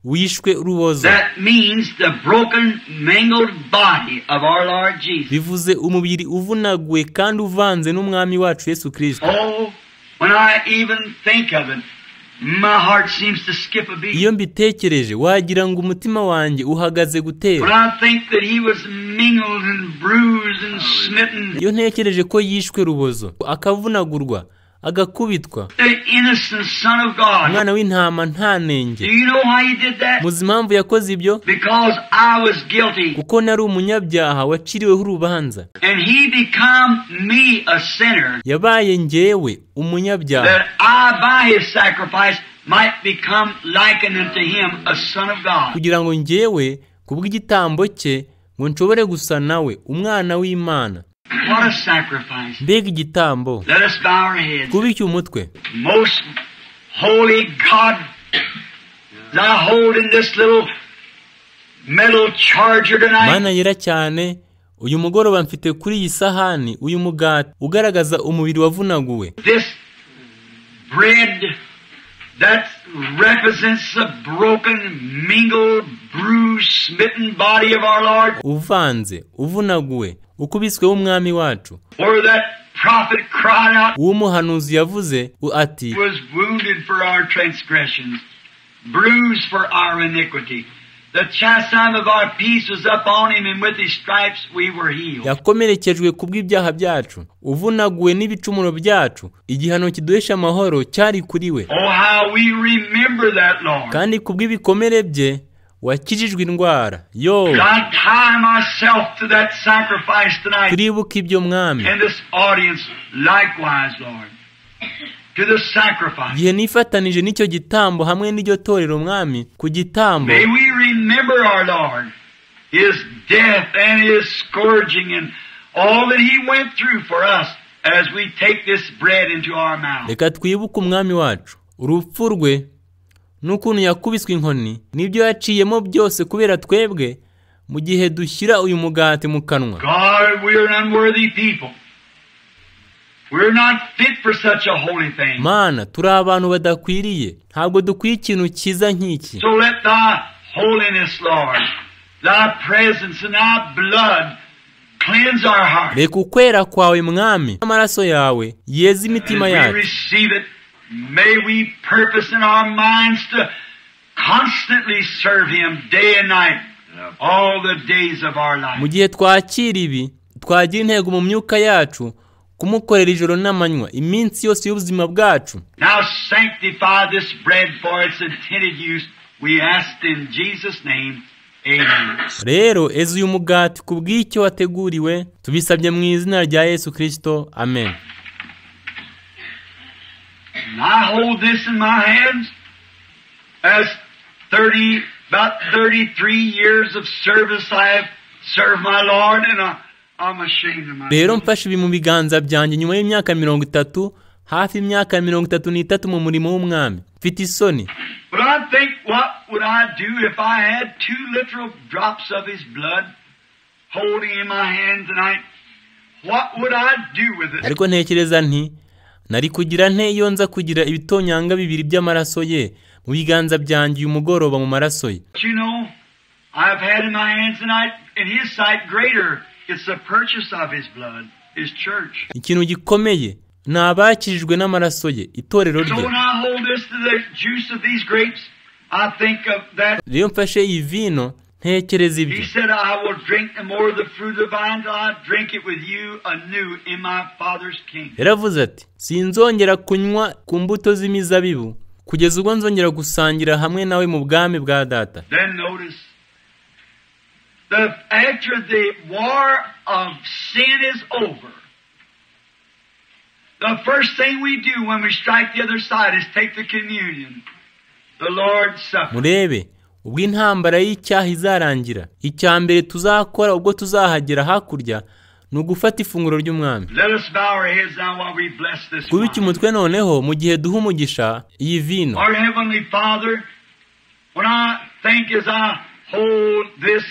wishwe urubozo. That means the broken, mangled body of our Lord Jesus. Bivuze umubiri uvunaguwe kandi uvanze n'umwami wacu Yesu Kristo. Oh, when I even think of it, my heart seems to skip a beat. Iyo mbitekereje wagira ngo umutima wanjye uhagaze gutera. When I think that he was mingled and bruised and smitten. Iyo ntekereje ko yishwe rubozo, akavunagurwa, agakubitwa, The innocent Son of God. umwana w'intama nta nenge. Do you know why he did that? Muzi impamvu yakoze ibyo? Because I was guilty. Kuko nari umunyabyaha waciriweho urubanza. And he become me a sinner. Yabaye njyewe umunyabyaha. That I by his sacrifice might become likened unto him, a son of God. Kugira ngo njyewe kubw'igitambo cye ngo nshobore gusa nawe, umwana w'Imana. What a sacrifice. Mbega igitambo. Let us bow our heads. Kubike umutwe. Most holy God, thou hold in this little metal charger tonight. Mana yera cyane, uyu mugoroba mfite kuri iyi sahani uyu mugati ugaragaza umubiri wavunaguwe. This bread that represents the broken, mingled, bruised, smitten body of our Lord. Uvanze, uvunaguwe, ukubiswe w'umwami wacu. Or that prophet cried out, Uw'umuhanuzi yavuze ati, was wounded for our transgressions, bruised for our iniquity. The chastisement of our peace was upon him, and with his stripes we were healed. Yakomerekejwe kubw'ibyaha byacu, uvunaguwe n'ibicumuro byacu, igihano kiduhesha amahoro cyari kuri we. Oh, how we remember that, Lord. Kandi kubw'ibikomere bye wakijijwe indwara. Yo, I tie myself to that sacrifice tonight. Turibuka ibyo mwami. And this audience likewise, Lord, to the sacrifice. Igihe nifatanije n'icyo gitambo hamwe n'iryo torero mwami ku gitambo. May we remember our Lord, his death and his scourging and all that he went through for us as we take this bread into our mouth. Reka twibuke umwami wacu, urupfu rwe n'ukuntu yakubiswe inkoni n'ibyo yaciyemo byose kubera twebwe mu gihe dushyira uyu mugati mu kanwa. God, we are an unworthy people. We're not fit for such a holy thing. Mana, turi abantu badakwiriye, ntabwo dukwiye ikintu cyiza nk'iki. So let thy holiness, Lord, thy presence and thy blood cleanse our hearts. Reka ukwera kwawe mwami, amaraso yawe yeze imitima As we yacu. receive it, may we purpose in our minds to constantly serve him day and night, all the days of our life. Mu gihe twakira ibi, twagira intego mu myuka yacu kumukorera ijoro n'amanywa iminsi yose y'ubuzima bwacu. Now sanctify this bread for its intended use. We ask in Jesus' name, amen. Rero eza uyu mugati ku bw'icyo wateguriwe, tubisabye mu izina rya Yesu Kristo, amen. And I hold this in my hands as about 33 years of service I have served my Lord, and I'm ashamed of myself. Rero mfashe ibi mu biganza byanjye nyuma y'imyaka 30, hafi imyaka 33 mu murimo w'umwami. Mfite isoni. But I think, what would I do if I had 2 literal drops of his blood holding in my hand tonight? What would I do with it? Ariko ntekereza nti nari kugira nte iyo nza kugira ibitonyanga bibiri by'amaraso ye mu biganza byanjye uyu mugoroba mu maraso ye. But you know, I've had in my hands tonight, in his sight greater, it's the purchase of his blood, his church. Ikintu gikomeye ni abakijijwe n'amaraso ye, itorero So rye. when I hold this to the juice of these grapes, I think of that. Rero mfashe iyi vino ntekereza ibyo. He said, I will drink no more of the fruit of the vine till I drink it with you anew in my Father's kingdom. Yaravuze ati sinzongera kunywa ku mbuto z'imizabibu kugeza ubwo nzongera gusangira hamwe nawe mu bwami bwa data. Then notice, after the war of sin is over, the first thing we do when we strike the other side is take the communion, the Lord's Supper. Murebe ubwo intambara y'icyaha izarangira, icya mbere tuzakora ubwo tuzahagera hakurya ni ugufata ifunguro ry'umwami. Let us bow our heads now while we bless this Kubika wine. umutwe noneho mu gihe duha umugisha iyi vino. Our Heavenly Father, when I think as I hold this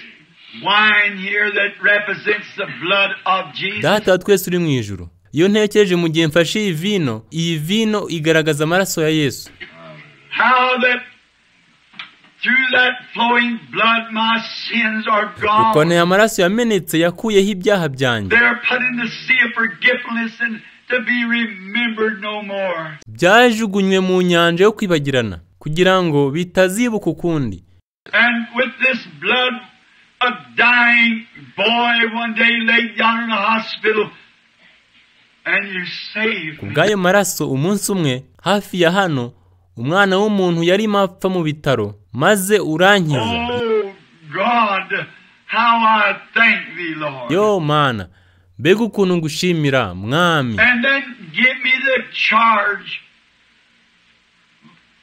wine here that represents the blood of Jesus, Data wa twese uri mu ijuru, iyo ntekereje mu gihe mfashe iyi vino igaragaza amaraso ya Yesu. how that through that flowing blood my sins are Ukuntu gone. aya maraso yamenetse yakuyeho ibyaha byanjye. They are put in the sea of forgetfulness and to be remembered no more. Byajugunywe mu nyanja yo kwibagirana kugira ngo bitazibuka ukundi. And with this blood, a dying boy one day laid down in a hospital, and you saved me. Kubw'ayo maraso umunsi umwe hafi ya hano umwana w'umuntu yarimo apfa mu bitaro maze urankiza. Oh God, how I thank thee, Lord. Yo Mana, mbega ukuntu ngushimira mwami. And then give me the charge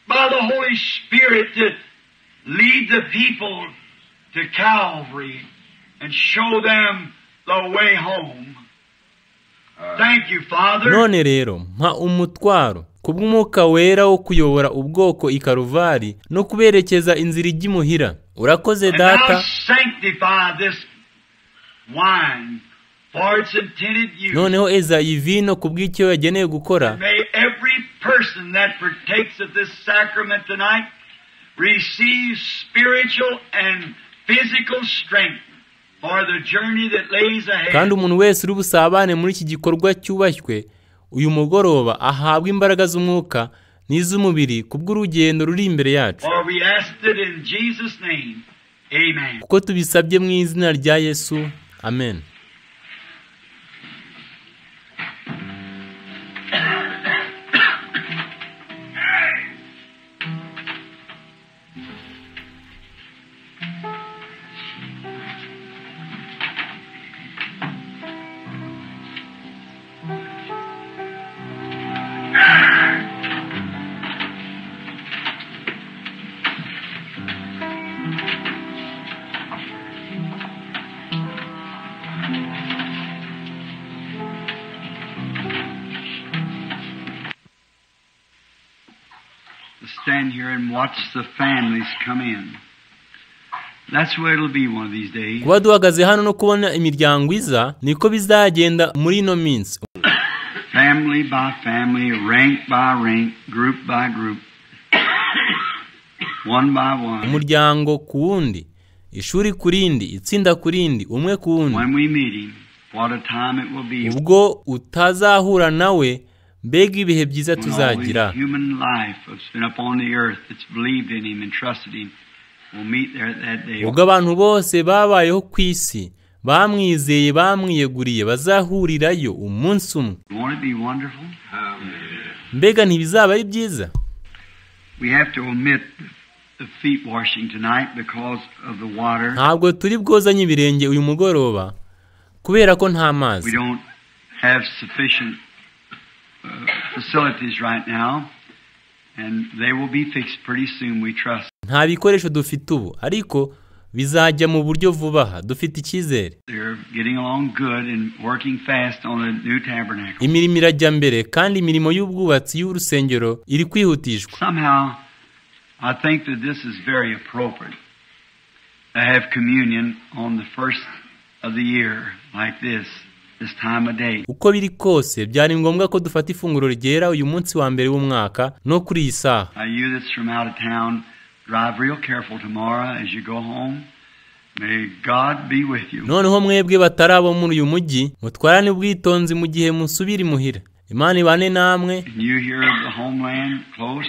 by the Holy Spirit to lead the people to Calvary and show them the way home. Thank you, Father. None rero mpa umutwaro kubw'umwuka wera wo kuyobora ubwoko i Karuvari no kuberekeza inzira ijya imuhira. Urakoze And now data. sanctify this wine for its intended use. Noneho eza iyi vino kubw'icyo yagenewe gukora. May every person that partakes of this sacrament tonight receive spiritual and physical strength for the journey that lays ahead. Kandi umuntu wese uri busabane muri iki gikorwa cyubashywe uyu mugoroba ahabwa imbaraga z'umwuka n'iz'umubiri kubw'urugendo ruri imbere yacu. For we asked it in Jesus' name. Amen. Kuko tubisabye mu izina rya Yesu, amen. Stand here and watch the families come in. That's where it'll be one of these days. Kuba duhagaze hano no kubona imiryango iza niko bizagenda muri ino minsi. Family by family, rank by rank, group by group, one by one. Umuryango ku wundi, ishuri ku rindi, itsinda ku rindi, umwe ku wundi. When we meet him, what a time it will be. Ubwo utazahura nawe, mbega ibihe byiza When all tuzagira. the human life that's been upon the earth that's believed in him and trusted him will meet there that day. Ubwo abantu bose babayeho ku isi bamwizeye bamwiyeguriye bazahurirayo umunsi umwe. Won't it be wonderful? Mbega ntibizaba ari byiza? We have to omit the the feet washing tonight because of the water. Ntabwo turi bwozanye ibirenge uyu mugoroba kubera ko nta mazi. We don't have sufficient facilities right now, and they will be fixed pretty soon, we trust. Nta bikoresho dufite ubu, ariko bizajya mu buryo vuba aha, dufite icyizere. They're getting along good and working fast on the new tabernacle. Imirimo irajya mbere kandi imirimo y'ubwubatsi y'urusengero iri kwihutishwa. Somehow, I think that this is very appropriate to have communion on the first of the year like this time of day. Uko biri kose byari ngombwa ko dufata ifunguro ryera uyu munsi wa mbere w'umwaka no kuri iyi saha. You that's from out of town, drive real careful tomorrow as you go home. May God be with you. Noneho mwebwe batari abo muri uyu mujyi, mutwarane ubwitonzi mu gihe musubira imuhira. Imana ibane namwe. And you here of the homeland close,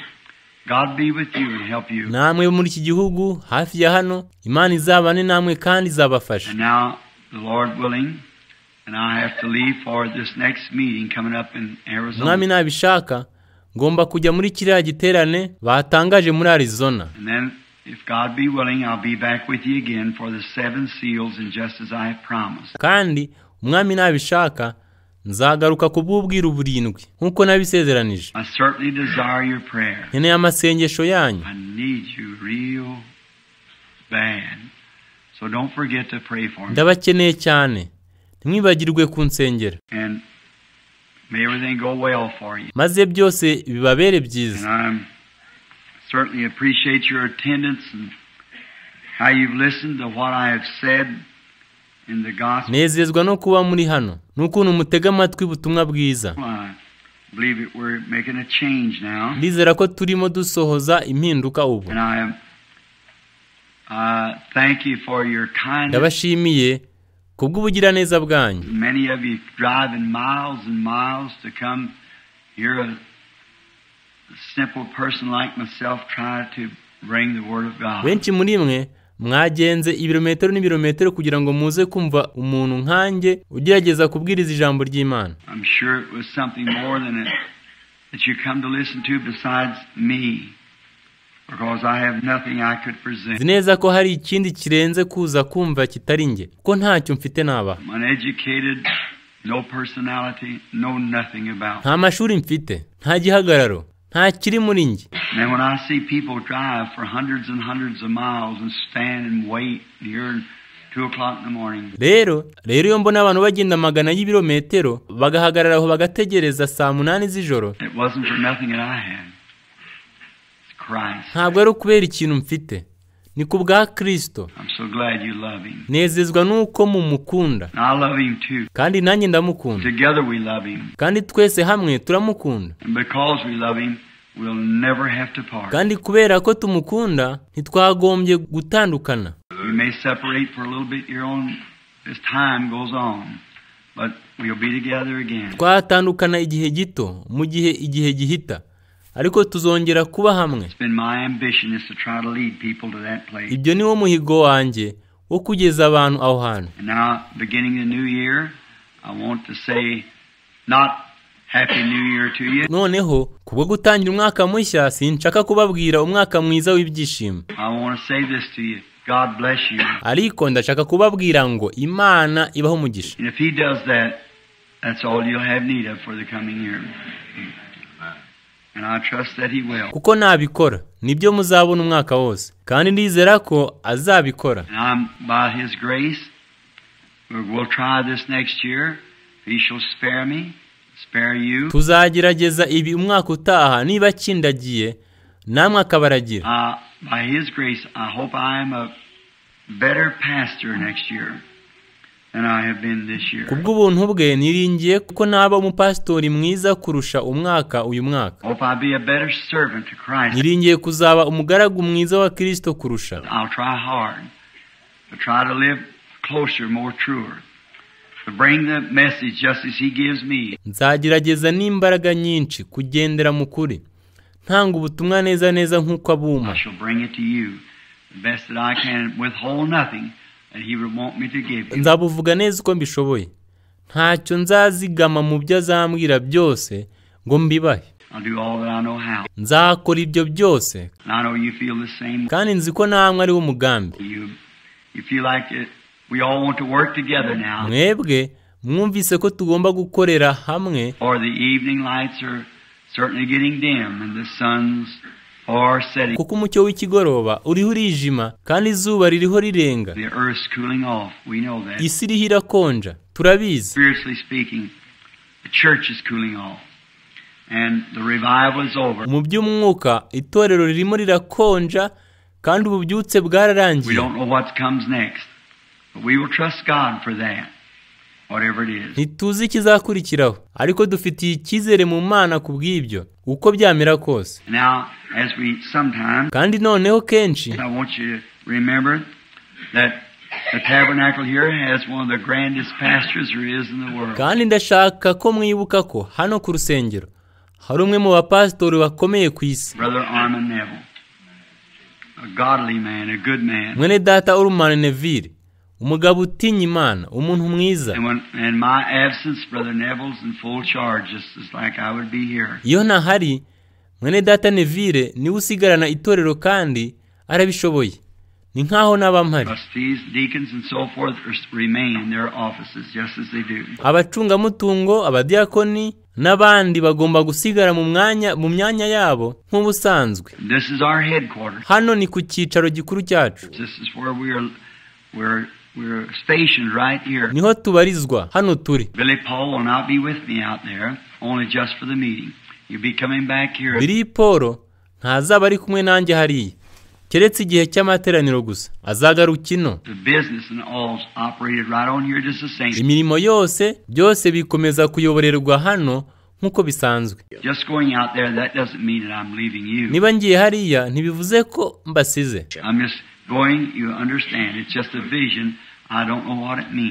God be with you and help you. Namwe muri iki gihugu hafi ya hano, Imana izabane namwe kandi izabafasha. And now, the Lord willing, and I have to leave for this next meeting coming up in Arizona. Umwami nabishaka, ngomba kujya muri kiriya giterane batangaje muri Arizona. And then, if God be willing, I'll be back with you again for the 7 seals, and just as I have promised. Kandi umwami nabishaka, nzagaruka kubw'ubwiru burindwi nkuko nabisezeranije. I certainly desire your prayer. Nkeneye amasengesho yanyu. I need you real bad. So don't forget to pray for me. Ndabakeneye cyane. Ntimwibagirwe kunsengera. And may everything go well for you. Maze byose bibabere byiza. And I certainly appreciate your attendance and how you've listened to what I have said in the gospel. Nezezwa no kuba muri hano n'ukuntu mutega amatwi ubutumwa bwiza. I believe that we're making a change now. Ndizera ko turimo dusohoza impinduka ubu. And I thank you for your kindness. Ndabashimiye kubw'ubugiraneza bwanyu. Many of you driving miles and miles to come hear a simple person like myself try to bring the word of God. Benshi muri mwe mwagenze ibirometero n'ibirometero kugira ngo muze kumva umuntu nkanjye ugerageza kubwiriza ijambo ry'Imana. I'm sure it was something more than it that you come to listen to besides me, because I have nothing I could present. Nzi neza ko hari ikindi kirenze kuza kumva kitari njye, kuko ntacyo mfite naba. Uneducated, no personality, know nothing about. Nta mashuri mfite, nta gihagararo, nta kiri muri njye. And when I see people drive for hundreds and hundreds of miles and stand and wait here at 2 o'clock in the morning. Rero iyo mbona abantu bagenda magana y'ibirometero bagahagarara aho bagategereza saa 8 z'ijoro. It wasn't for nothing that I had. It's Christ. Ntabwo ari ukubera ikintu mfite, ni ku bwa Kristo. I'm so glad you love him. Nezezwa nuko mumukunda. And I love him too. Kandi nanjye ndamukunda. Together we love him. Kandi twese hamwe turamukunda. And because we love him, we'll never have to part. Kandi kubera ko tumukunda ntitwagombye gutandukana. We may separate for a little bit your own as time goes on, but we'll be together again. Twatandukana igihe gito mu gihe igihe gihita, ariko tuzongera kuba hamwe. It's been my ambition is to try to lead people to that place. Ibyo niwo muhigo wanjye wo kugeza abantu aho hantu. And now, beginning the new year, I want to say not Happy New Year to you. Noneho kubwo gutangira umwaka mushya sinshaka kubabwira umwaka mwiza w'ibyishimo. I want to say this to you. God bless you. Ariko ndashaka kubabwira ngo Imana ibaho umugisha. And if he does that, that's all you'll have need of for the coming year. And I trust that he will. Kuko nabikora nibyo muzabona umwaka wose, kandi ndizera ko azabikora. And I'm by his grace we'll try this next year. He shall spare me. Spare you. Tuzagerageza ibi umwaka utaha niba kindagiye namwe akabaragira. By his grace I hope I am a better pastor next year than I have been this year. Kubw'ubuntu bwe niringiye ko naba umupastori mwiza kurusha umwaka uyu mwaka. Hope I be a better servant to Christ. Niringiye kuzaba umugaragu mwiza wa Kristo kurusha. I'll try hard to try to live closer, more truer. To bring the message just as he gives me. Nzagerageza n'imbaraga nyinshi kugendera mu kuri, ntanga ubutumwa neza neza nk'uko abuma. I shall bring it to you the best that I can, withhold nothing that he would want me to give you. Nzabuvuga neza uko mbishoboye, ntacyo nzazigama mu byo azambwira byose ngo mbibahe. Nzakora ibyo byose. Kandi nzi ko namwe ari wo mugambi. Mwebwe mwumvise ko tugomba gukorera hamwe, kuko umucyo w'ikigoroba uriho urijima kandi izuba ririho rirenga. Isi iriho irakonja, turabizi. Mu by'umwuka itorero ririmo rirakonja kandi ububyutse bwararangiye. Ntituzi ikizakurikiraho, ariko dufitiye icyizere mu Mana ku bw'ibyo, uko byamera kose. Kandi noneho kenshi kandi ndashaka ko mwibuka ko hano ku rusengero hari umwe mu bapasitori bakomeye ku isi, mwene data Orman Neville, umugabo utinya Imana, umuntu mwiza. Iyo ntahari, mwene data Neville niwe usigarana itorero kandi arabishoboye. Ni nkaho naba mpari. Abacungamutungo, abadiakoni n'abandi bagomba gusigara mu myanya yabo nk'ubusanzwe. Hano ni ku cyicaro gikuru cyacu. Niho tubarizwa, hano turi. Billy Paul ntazaba ari kumwe nanjye hariya, keretse igihe cy'amateraniro gusa. Azagaruka ino. Imirimo yose byose bikomeza kuyoborerwa hano nk'uko bisanzwe. Niba ngiye hariya ntibivuze ko mbasize.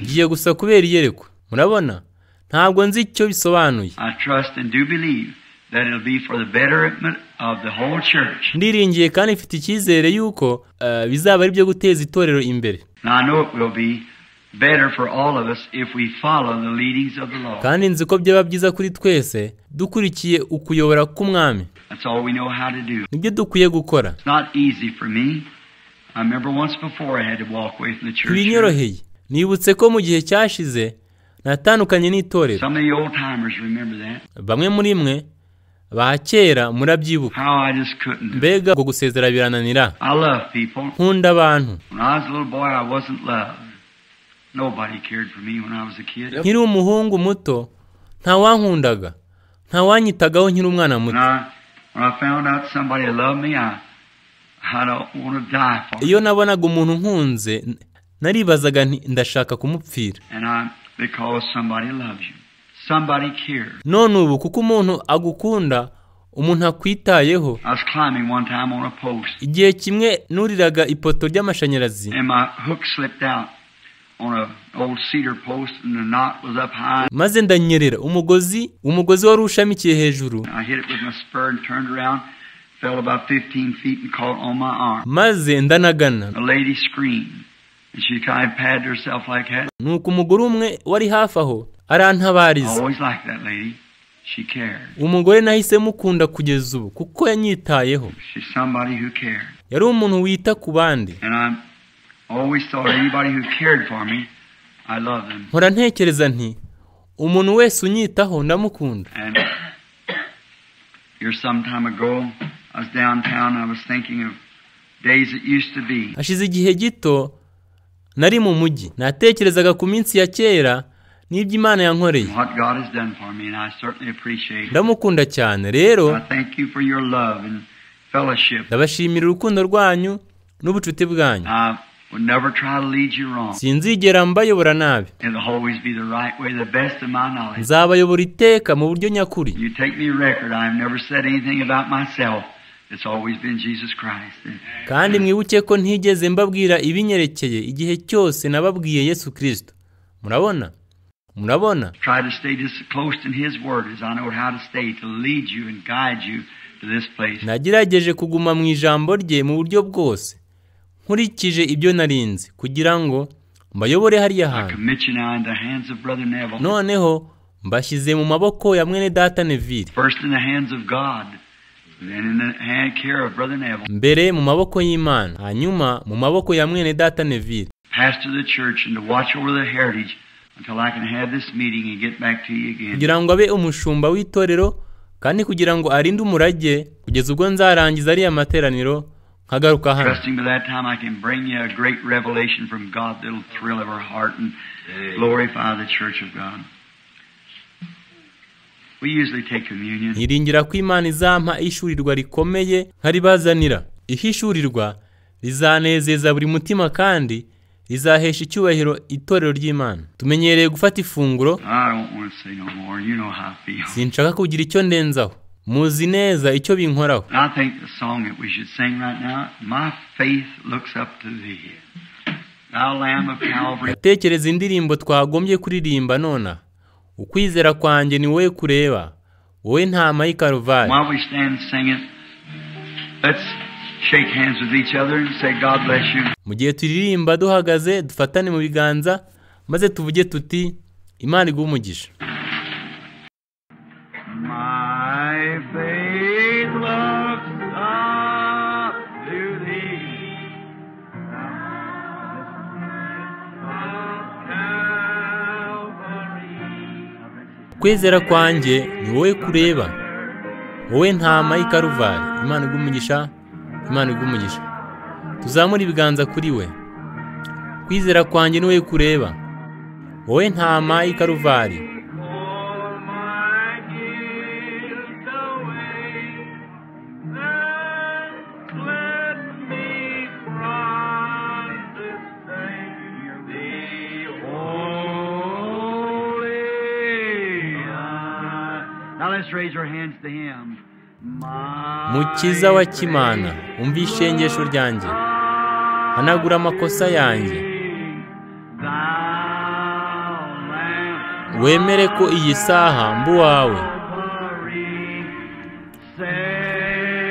Ngiye gusa kubera iyerekwa. Murabona, ntabwo nzi icyo bisobanuye. Ndiringiye kandi mfite icyizere yuko bizaba ari byo guteza itorero imbere. Kandi nzi ko byaba byiza kuri twese dukurikiye ukuyobora k'umwami. Nibyo dukwiye gukora. Ntibinyoroheye. Nibutse ko mu gihe cyashize natandukanye n'itorero. Bamwe muri mwe ba kera murabyibuka. Mbega ngo gusezera birananira. Nkunda abantu. Nkiri umuhungu muto ntawankundaga, ntawanyitagaho nkiri umwana muto. Iyo nabonaga umuntu nkunze naribazaga nti ndashaka kumupfira. None ubu kuko umuntu agukunda, umuntu akwitayeho. Igihe kimwe nuriraga ipoto ry'amashanyarazi, maze ndanyerera umugozi wari ushamikiye hejuru, maze ndanagana. Nuko umugore umwe wari hafi aho arantabariza. Umugore nahise mukunda kugeza ubu kuko yanyitayeho. Yari umuntu wita ku bandi. Mpora ntekereza nti umuntu wese unyitaho ndamukunda. Hashize igihe gito nari mu mujyi, natekerezaga ku minsi ya kera n'ibyo Imana yankoreye. Ndamukunda cyane rero, ndabashimira urukundo rwanyu n'ubucuti bwanyu. Sinzigera mbayobora nabi. Nzabayobora iteka mu buryo nyakuri. Kandi mwibuke ko ntigeze mbabwira ibinyerekeye igihe cyose nababwiye Yesu Kristo. Murabona? Murabona? Nagerageje kuguma mu ijambo rye mu buryo bwose, nkurikije ibyo narinzi, kugira ngo mbayobore hariya hantu. Noneho Mbashyize mu maboko ya mwene data Neville. First in the hands of God, then in the hand care of Brother Neville. Mbere mu maboko y'Imana, hanyuma mu maboko ya mwene data Neville. Pastor the church and to watch over the heritage until I can have this meeting and get back to you again. Kugira ngo abe umushumba w'itorero kandi kugira ngo arinde umurage kugeza ubwo nzarangiza ariya materaniro nkagaruka hano. Trusting by that time I can bring you a great revelation from God that'll thrill every heart and glorify the church of God. We usually take communion. Niringira ko Imana izampa ishurirwa rikomeye nkaribazanira. Ihishurirwa rizanezeza buri mutima kandi rizahesha icyubahiro itorero ry'Imana. Tumenyereye gufata ifunguro. I don't want to say no more. You know how I feel. Sinshaka kugira icyo ndenzaho. Muzi neza icyo binkoraho. I think the song that we should sing right now, My Faith Looks Up to Thee, Thou Lamb of Calvary. Ndatekereza indirimbo twagombye kuririmba nona. Ukwizera kwanjye ni wowe kureba, wowe ntama y'i Karuvali. While we stand singing, let's shake hands with each other and say God bless you. Mu gihe turirimba duhagaze dufatane mu biganza maze tuvuge tuti Imana iguhe umugisha. My faith looks up to thee, Kwizera kwanjye ni wowe kureba, wowe ntama y'i Karuvali. Imana iguhe umugisha, Imana iguhe umugisha. Tuzamure ibiganza kuri we. Kwizera kwanjye ni wowe kureba, wowe ntama y'i Karuvali. For my guilt away, and let me from this day be holy. Now let's raise our hands to Him. My Mukiza wa Kimana, umva ishengesho ryanjye, hanagura amakosa yanjye, Thou Lamb wemere ko iyi saha mba uwawe. Calvary, Savior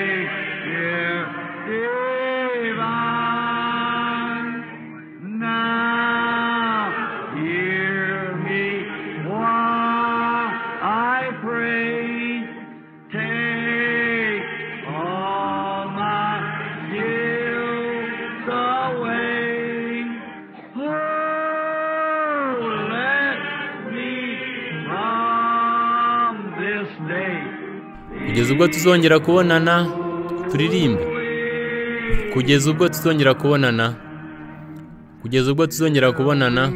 divine, now hear me while I pray. Take all my guilt away. Oh, let me from this day Kugeza ubwo tuzongera kubonana, turirimbe. Kugeza ubwo tuzongera kubonana, kugeza ubwo tuzongera kubonana,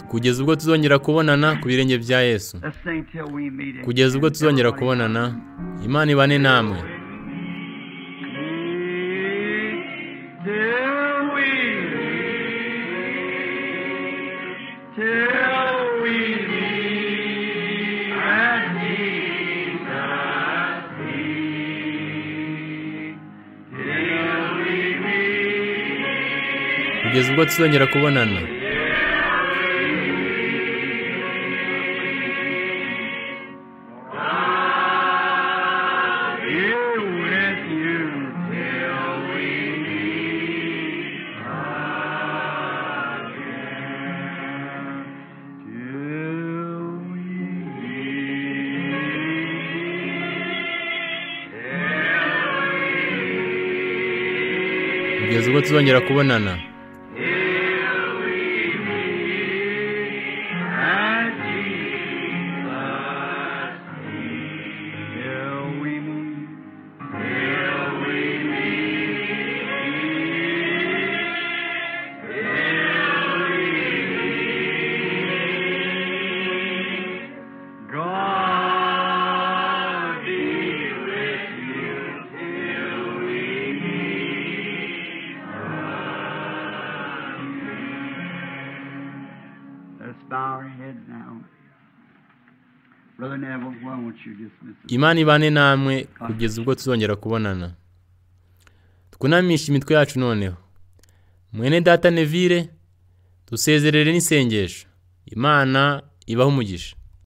kugeza ubwo tuzongera kubonana ku birenge bya Yesu. Let's sing till we meet. Kugeza ubwo tuzongera kubonana, Imana ibane namwe. Till we meet, till we meet at Jesus' feet. Till we meet. Kugeza ubwo tuzongera kubonana. Be with you till we meet again. Till we meet. Kugeza ubwo tuzongera kubonana. Till we meet at Jesus' feet. Till we meet. Till we meet. Till we meet. God be with you till we meet again. Let's bow our heads now. Brother Neville, why won't you dismiss us? Imana ibane namwe kugeza ubwo tuzongera kubonana. Twunamishe imitwe yacu noneho. Mwene data Neville, dusezerere n'isengesho. Imana ibahe umugisha.